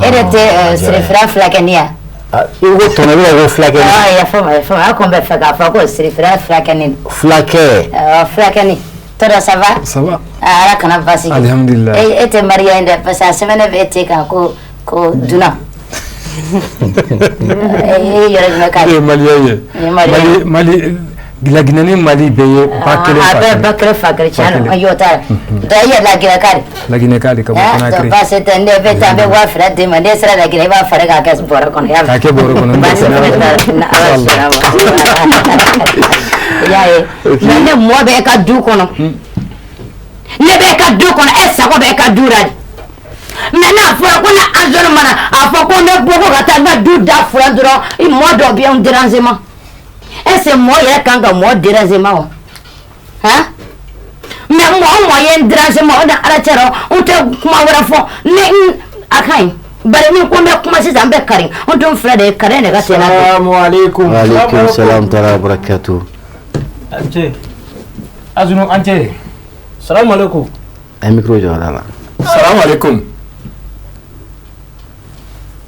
e de tɛ sirifira fulakɛni ya? I ko tɔnɔ, i bɛ ko fulakɛni. Ah, yafa ma, yafa ma, a kun bɛ fɛ k'a fɔ ko sirifira fulakɛni. Fulakɛ. Awɔ, fulakɛni. Tɔrɔ ça va? Ça va. Ala kana baasi kɛ. Alhamdulillah. E tɛ mariya in dɛ parce que a sɛbɛnnen bɛ e ten kan ko dunan. E yɔrɔ jumɛn ka di? Ne ye malien ye. Ye malien. Mali Laginɛ ni Mali bɛɛ ye ba kelen a fa bɛɛ kelen. Ba kelen fa kelen tiɲɛ don. Ayi o t'a la. Donc i yɛrɛ Laginɛ ka di? Laginɛ ka di ka bɔ Conakry. Baasi tɛ, ne bɛ taa n bɛ 2000 d'e ma, n'e sera Laginɛ i b'a fara k'a kɛ bɔrɛ kɔnɔ. K'a kɛ bɔrɛ kɔnɔ. Baasi foyi t'a la. Ala sɔnna ma. I y'a ye. Mais ne mɔ bɛ e ka du kɔnɔ. Ne bɛ e ka du kɔnɔ, e sago bɛ e ka du la de. Mais n'a fɔra ko ne azɔri mana a fɔ ko ne bɔ ko ka taa n ka du da furan dɔrɔn, i mɔ dɔ bɛ n déranger ma. Est-ce que mɔgɔ yɛrɛ kan ka mɔgɔ déranger ma wa? Han? Mais mɔgɔ o mɔgɔ ye n déranger ma, o ni Ala cɛ rɔ, n tɛ kuma wɛrɛ fɔ. Ne n a ka ɲi. Bari ni ko n bɛ kuma sisan n bɛ kari. N dun filɛ de ye kari de ka tɛmɛ. Salamu alaikum. Wa alaikum salam wa barakatuh. Ance. Azunu an cɛ. Salamu alaikum. Un micro jɔ a la. Salamu alaikum.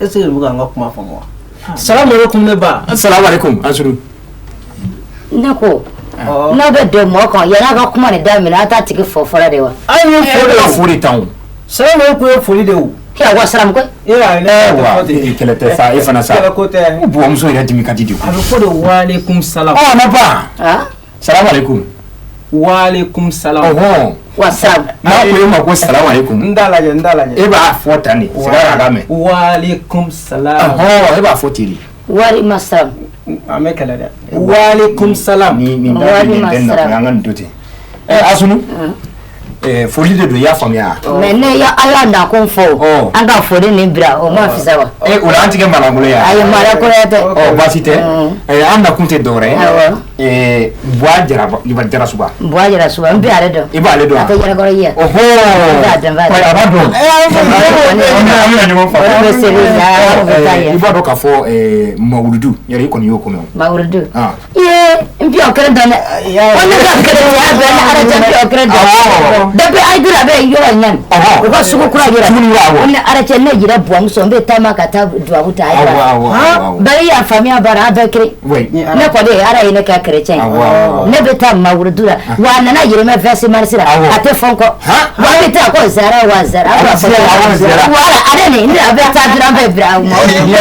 Est-ce que bɛ ka n ka kuma faamu wa? Salamu alaikum ne ba. Salamu alaikum Azunu. Ne ko n'aw bɛ don mɔgɔ kan yan'a ka kuma nin daminɛ a t'a tigi fɔ fɔlɔ de wa? An ye foli de o. Foli tan o. Salamu alaikum ye foli de o. K'i wa salamu koyi. E y'a ne wa kɛlɛ tɛ sa e fana sa. Kɛlɛ ko tɛ. O buwamuso yɛrɛ dimi ka di de. A bɛ fɔ de walekum salam. Ɔ ne ba. Salamu alaikum. Walekum salam. Ɔhɔn. Wa salam. N'a ko e ma ko salamu alaikum. N t'a lajɛ n t'a lajɛ. E b'a fɔ tan de. Sira k'a mɛn. Walekum salam. Ɔhɔn e b'a fɔ ten de. Walima salam. An bɛ kɛlɛ dɛ. Walekum salam. Ni nin da nin bɛɛ na an ka nin to ten. Ɛ Asunu. Foli de don i y'a faamuya. Mais ne ye Ala nakun fɔ an ka foli nin bila o ma fisa wa? O la an ti kɛ malangolo ye wa? Ayi malangolo tɛ. Ɔ baasi tɛ. An nakun tɛ dɔwɛrɛ ye. Buwa Jarasuba. Buwa Jarasuba n bɛ ale dɔn. I b'ale dɔn wa? A tɛ Jalakɔrɔ ye. Ɔhɔn. A b'a dɔn. An bɛna ɲɔgɔn faamu. O bɛ seli la o bɛ taa yen. I b'a dɔn k'a fɔ mawuludu yɛrɛ i kɔni y'o ko mɛn o. Mawuludu. Ee n bɛ o kelen dɔn dɛ. Ko ne ka kerecɛnya bɛɛ ni Ala cɛ n bɛ o kelen dɔn. Depuis Ayidara bɛ yɔrɔ in na nin. U ka sugu kura yɔrɔ. O ni Ala cɛ ne yɛrɛ buwamuso n bɛ taama ka taa duwawu ta Ayidara. Bari i y'a faamuya bari an bɛɛ kelen. Ne kɔni Ala ye ne kɛ kerecɛn ye. Ne bɛ taa mawuludu la wa a nana yɛlɛma 26 mars la a tɛ fɔ n kɔ. Wa a bɛ taa ko zara wa zara. Wala ale ni ne a bɛ taa dɔrɔn an bɛ bila mawuludu.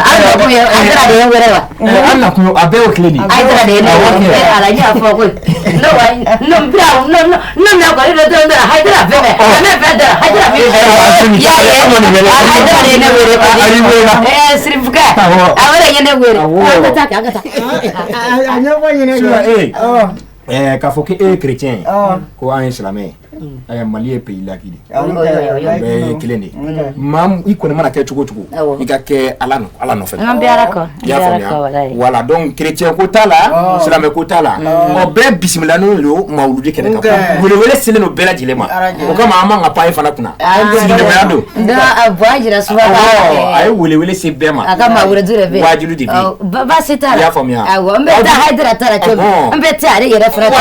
An nakun ye Ayidara de ye n wele wa? An nakun a bɛɛ y'o kelen de ye. Ayidara de ye ne wele ala n y'a fɔ koyi. Ne wa ne bila ne ne na kɔni ne dɔrɔn dɔrɔn Hayidara fɛn fɛn ne fɛn dɔrɔn Hayidara min y'a ye Hayidara de ye ne wele kɔni. Sirifukɛ a wele ye ne wele an ka taa kɛ an ka taa. A ɲɛfɔ ɲɛnɛ. K'a fɔ k'e ye chrétien ye ko an ye silamɛ ye. Mali ye pays laïque de ye. Bɛɛ ye kelen de ye. Maa i kɔni mana kɛ cogo o cogo i ka kɛ Ala nɔfɛ. An bɛ Ala kɔ. I y'a faamuya voilà donc chrétien ko t'a la silamɛ ko t'a la ɔ bɛɛ bisimilanen don mawuludi kɛnɛ kan welewele selen don bɛɛ lajɛlen ma o kama an man ka pan e fana kunna sigiɲɔgɔnya don. Buwa Jarasuba a ye welewele se bɛɛ ma. A ka mawuludu de bɛ yen. Waajuli de bɛ yen. Baasi t'a la. I y'a faamuya. Awɔ n bɛ taa Hayidara ta la cogo min n bɛ taa ale yɛrɛ fana ta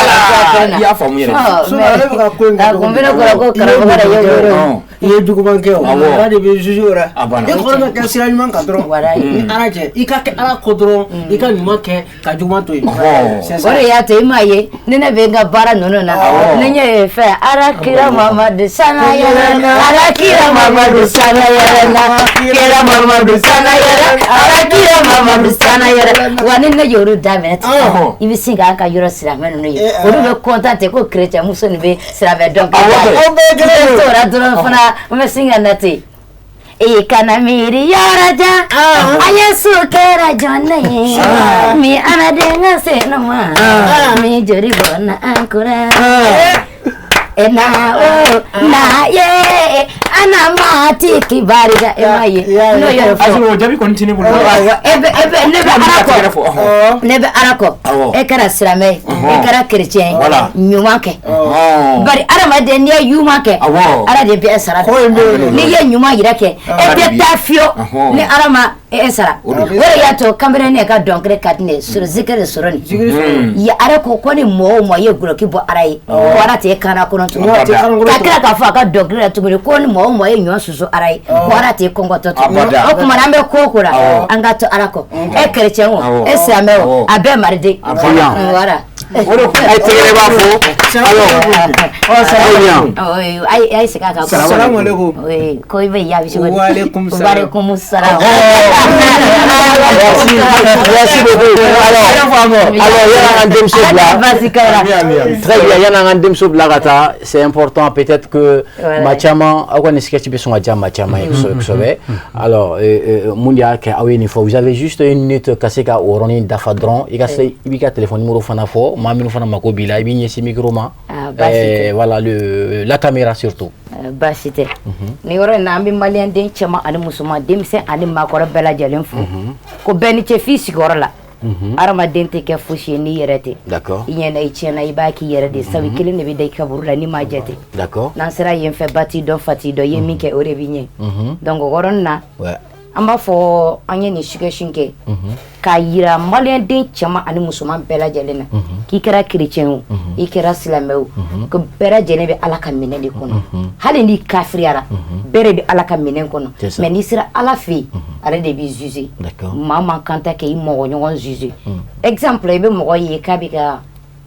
la. I y'a faamu yɛrɛ. Ale bɛ ka ko in a kun bɛ ne kɔrɔ ko karamɔgɔ de ye wele o. I ye juguman kɛ o. Ala de bɛ juge o la. A banna. E kɔni ka kɛ sira ɲuman kan dɔrɔn. Ni Ala cɛ i ka kɛ Ala kɔ dɔrɔn i ka ɲuman kɛ ka juguman to yen. O de y'a to i m'a ye ni ne bɛ n ka baara ninnu na ni n ye fɛn Ala kira Mamadu sana yɛrɛ Ala kira Mamadu sana yɛrɛ na kira Mamadu sana yɛrɛ Ala kira Mamadu sana yɛrɛ wa ni ne y'olu daminɛ ten i bɛ sin k'an ka yɔrɔ silamɛ ninnu ye olu bɛ content ten ko chrétien muso nin bɛ silamɛ dɔn kɛ. N tora dɔrɔn fana n bɛ sin ka na ten. I kana miiri yɔrɔ jan an ye su kɛra jɔn ne ye min ala den ka se ma min joli bɔnna an kura na o na ye ana ma ti kibarida e ma ye n'o yɛrɛ fɔ. Ayi o jaabi kɔni tɛ ne bolo. E bɛ ne bɛ Ala kɔ ne bɛ Ala kɔ e kɛra silamɛ ye e kɛra chrétien ye ɲuman kɛ bari adamaden n'i ye ɲuman kɛ Ala de bɛ e sara n'i ye ɲuman yɛrɛ kɛ e tɛ taa fiyewu ni Ala ma e sara o de y'a to kanbere ne ka dɔnkili ka di ne ye sɔrɔ zikiri sɔrɔ nin ye Ala ko ko ni mɔgɔ o mɔgɔ ye guloki bɔ Ala ye ko Ala t'e kanna kɔnɔ tuguni ka tila k'a fɔ a ka dɔnkili la tuguni ko ni mɔgɔ o mɔgɔ ye ɲɔ susu Ala ye ko Ala t'e kɔngɔtɔ tuguni o tuma an bɛ ko o ko la an ka to Ala kɔ e chrétien o e silamɛ o a bɛɛ mariden voilà. A ye tɛgɛrɛ b'a fɔ. Alors, très bien. A ye segin a kan. Salamu alaikum. Oui, ko i bɛ yaabi cogo di? Wa alaikum salam. Wa alaikum salam. Merci, merci beaucoup. Alors, yan'an ka denmuso bila. Baasi kɛra. Très bien, yan'an ka denmuso bila ka taa, c'est important peut-être que maa caman aw ka nin sketch bɛ sɔn ka diya maa caman ye kosɛbɛ kosɛbɛ. Alors, mun de y'a kɛ aw ye nin fɔ? Vous avez juste une minute ka se ka o yɔrɔnin dafa dɔrɔn. I ka se, i b'i ka téléphone numéro fana fɔ, maa minnu fana mako b'i la, i b'i ɲɛsin micro ma. Ah, baasi tɛ. Voilà, la caméra surtout. Baasi tɛ. Nin yɔrɔ in na, an bɛ maliyɛn den cɛman ani musoman, denmisɛn ani maakɔrɔ bɛɛ lajɛlen fo, ko bɛɛ ni ce f'i sigiyɔrɔ la. Hadamaden tɛ kɛ fosi ye n'i yɛrɛ tɛ. I ɲɛna, i tiɲɛna, i b'a k'i yɛrɛ de sabu i kelen de bɛ da i kaburu la n'i m'a jate. N'an sera yen fɛ, ba t'i dɔn, fa t'i dɔn, i ye min kɛ, o de b'i ɲɛ. Donc o yɔrɔnin na, an b'a fɔ an ye nin sugɛsin kɛ k'a yira maliyɛn den cɛman ani musoman bɛɛ lajɛlen na, k'i kɛra chrétien o, i kɛra silamɛ o, ko bɛɛ lajɛlen bɛ Ala ka minɛ de kɔnɔ. Hali n'i kafiriyara, bɛɛ de bɛ Ala ka minɛ kɔnɔ. C'est ça. Mais n'i sera Ala fɛ yen, ale de b'i juger. Maa man kan tɛ k'i mɔgɔ ɲɔgɔn juger. Exemple, i bɛ mɔgɔ ye k'a bɛ ka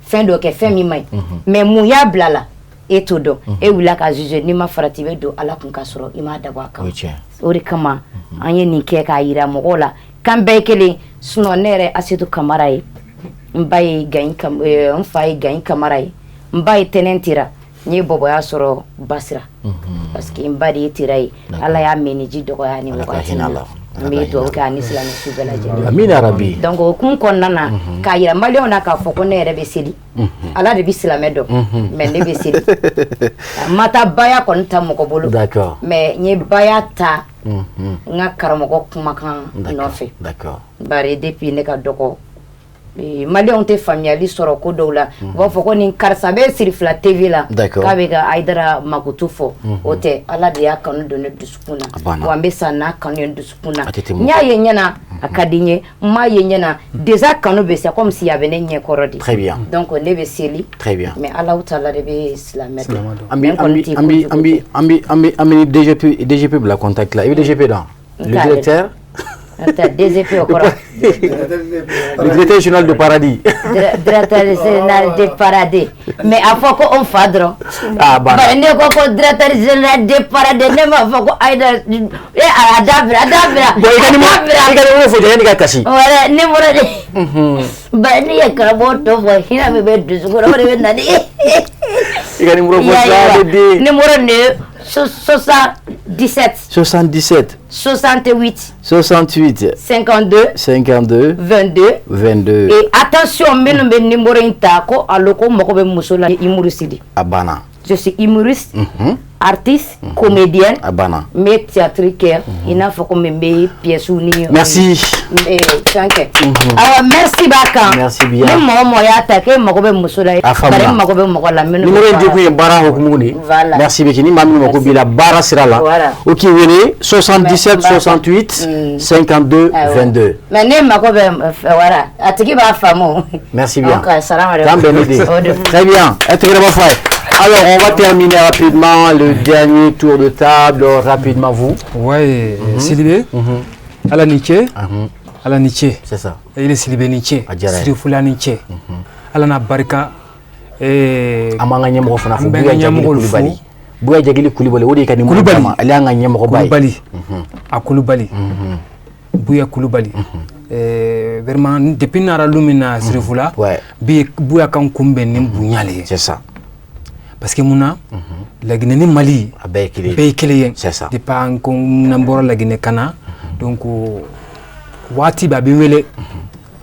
fɛn dɔ kɛ, fɛn min man ɲi, mais mun y'a bila la, e t'o dɔn, e wulila ka juger. N'i ma farati, i bɛ don Ala kun ka sɔrɔ i m'a dabɔ a O kama. ye tiɲɛ. O de kama an ye nin kɛ k'a yira mɔgɔw la k'an bɛɛ ye kelen. Sinon ne yɛrɛ Asetu Kamara ye, n ba ye Gayi Kam, n fa ye Gayi Kamara ye, n ba ye Tɛnɛn Tira. N ye bɔbɔya sɔrɔ Basira parce que n ba de ye Tira ye. Ala y'a mɛniji dɔgɔya ni Ala ka wagati hinɛ in a na. la. N bɛ dugawu kɛ ani silamɛ su bɛɛ lajɛlen. Amina rabi. Donc o hukumu kɔnɔna na, k'a yira maliyɛnw na k'a fɔ ko ne yɛrɛ bɛ seli, Ala de bɛ silamɛ dɔn, mais ne bɛ seli. N ma taa baya kɔni ta mɔgɔ bolo, mais n ye baya ta n ka karamɔgɔ kumakan nɔfɛ. Bari depuis ne ka dɔgɔ, maliyɛnw tɛ faamuyali sɔrɔ ko dɔw la, u b'a fɔ ko nin karisa bɛ Sirifila TV la, k'a bɛ ka Hayidara makutu fɔ. O tɛ, Ala de y'a kanu don ne dusukun na. A banna. Wa n bɛ sa n'a kanu ye n dusukun na. A tɛ tɛmɛ. N y'a ye ɲɛna, a ka di n ye, n m'a ye ɲɛna, déjà kanu bɛ, c'est comme si a bɛ ne ɲɛkɔrɔ de. Très bien. Donc ne bɛ seli. Très bien. Mais Alahu taala de bɛ silamɛ dɔn. An bɛ an bɛ an bɛ an bɛ an bɛ an bɛ an bɛ DGP DGP bila contact la. I bɛ DGP dɔn? Le N t'ale. directeur. N tɛ DGP o kɔrɔ. Le directeur général de Paradis. Directeur général de Paradis. Mais a fɔ ko o fa dɔrɔn. Ah, banna. Bari ne ko ko directeur général de Paradis, ne m'a fɔ ko Hayidara e a dabila, a dabila. Bon, i ka numéro A dabila. i ka numéro fɔ yanni ka kasi. Wala numéro de. Bari ne ye karamɔgɔ tɔ fɔ, hinɛ min bɛ dusukun na, o de bɛ na ni. I ka numéro fɔ Ya, sa ya. bɛ den. Numéro de 77 77 68 68 52 52 22. 22. Et attention, minnu bɛ numéro in ta ko allo, ko mago bɛ muso la, humoriste de. A banna. Je suis humoriste, artiste, comédienne. A banna. N bɛ théâtre kɛ, i n'a fɔ ko n bɛ pièces ni Merci. Fɛn kɛ. Awa, merci b'a kan. Merci bien. Ni mɔgɔ mɔgɔ y'a ta k'e mago bɛ muso la, A faamuna. bari n mago bɛ mɔgɔ la minnu bɛ Numéro in baara di kun ye baara hukumu de ye. Voilà. Merci beaucoup. Ni maa min mako b'i la baara sira la, Voilà. o k'i wele 77 68 52 Awɔ. 22. Mais ne mago bɛ voilà, a tigi b'a faamu. Merci bien. Donc, salam alaikum. K'an bɛn ni de. O de. Très bien. Intégralement fait. Alors, on va terminer rapidement le dernier tour de table. Rapidement, vous. Ouais, Sidibé. Ala ni ce. Ala ni ce. C'est ça. Ile Sidibé ni ce. A diyara n ye. Sirifula ni ce. Ala n'a barika. An b'an ka ɲɛmɔgɔ fana fo. An bɛ an Buya ka Jagili ɲɛmɔgɔw fo. Kulubali. Buya Jagili Kulubali, o de ye ka numéro Kulubali. d'a ma. Ale y'an ka ɲɛmɔgɔba ye. Kulubali. A Kulubali. Buya Kulubali. Vraiment, depuis nara lu min na Sirifula, bi Buya kan kunbɛn ni bonya le ye. C'est ça. Parce que mun na, Laginɛ ni Mali a bɛɛ ye kelen ye. Bɛɛ ye kelen ye. C'est ça. Depuis an ko n'an bɔra Laginɛ ka na, donc waati bɛɛ a bɛ n wele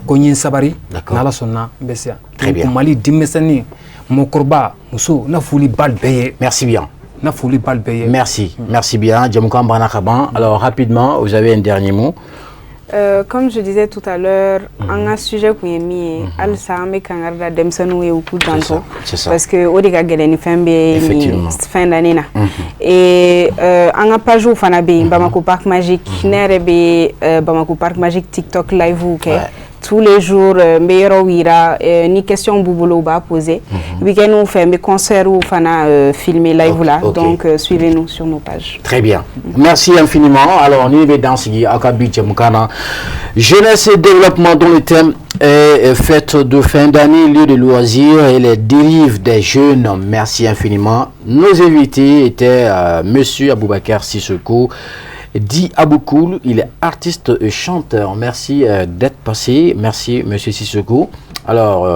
ko n ye n sabari, n'Ala sɔnna n bɛ se yan. Très Donc, bien. Mali denmisɛnnin, mɔgɔkɔrɔba, muso, n na foli b'a bɛɛ ye. Merci bien. N na foli b'a bɛɛ ye. Merci. Merci bien. Jamukan banna ka ban. Alors, rapidement, vous avez un dernier mot. Comme je disais tout à l'heure, an ka sujet kun ye min ye, halisa an bɛ kangari da denmisɛnninw ye u k'u janto, c'est ça. parce que o de ka gɛlɛn ni fɛn bɛɛ ye nin Effectivement. fin d'année na. Et an ka page fana bɛ yen, Bamako Parc Magique. Ne yɛrɛ bɛ Bamako Parc Magique TikTok live kɛ tous les jours, n bɛ yɔrɔw yira, ni question b'u bolo, u b'a poser. Week-end fɛ, n bɛ concert fana filmer live la. Donc suivez-nous sur nos pages. Très bien. Merci infiniment. Alors, on y va dans ce aw ka bi jɛmukan na. Jeunesse et développement, dont le thème Et fête de fin d'année, lieu de loisirs et les dérives des jeunes. Merci infiniment. Nos invités étaient Monsieur Aboubacar Sissoko, dit Aboukoul. Il est artiste et chanteur. Merci d'être passé. Merci, Monsieur Sissoko. Alors,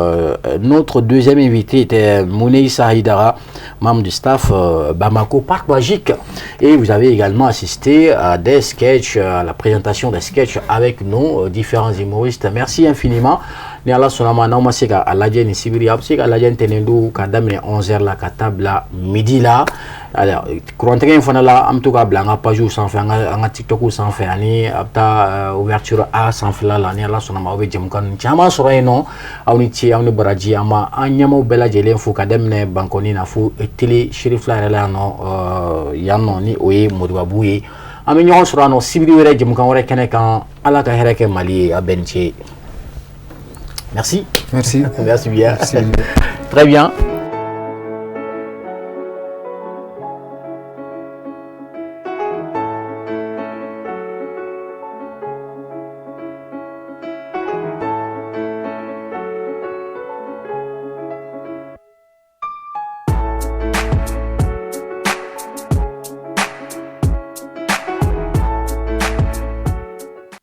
notre deuxième invité était Mouneissa Haïdara, membre du staff Bamako Parc Magique. Et vous avez également assisté à des sketchs, à la présentation des sketchs avec nos différents humoristes. Merci infiniment. Ni Ala sɔnna ma, n'aw ma se ka a lajɛ nin sibiri, a bɛ se ka lajɛ ntɛnɛn don ka daminɛ 11h la ka taa bila midi la. Alors, kurantigɛ in fana la, an bɛ to k'a bila an ka page sanfɛ, an ka TikTok sanfɛ, ani a bɛ taa ouverture A sanfɛla la. Ni Ala sɔnna ma, aw bɛ jɛmukan ninnu caman sɔrɔ yen nɔ. Aw ni ce, aw ni baraji. An ma an ɲɛmaw bɛɛ lajɛlen fo ka daminɛ Bankɔni na fo télé Cherifla yɛrɛ la yan nɔ, yan nɔ ni o ye Moribabu ye. An bɛ ɲɔgɔn sɔrɔ yan nɔ sibiri wɛrɛ, jɛmukan wɛrɛ kɛnɛ kan. Ala ka hɛrɛ kɛ Mali ye. A bɛɛ ni ce. Merci. Merci. Merci bien. Merci. Très bien.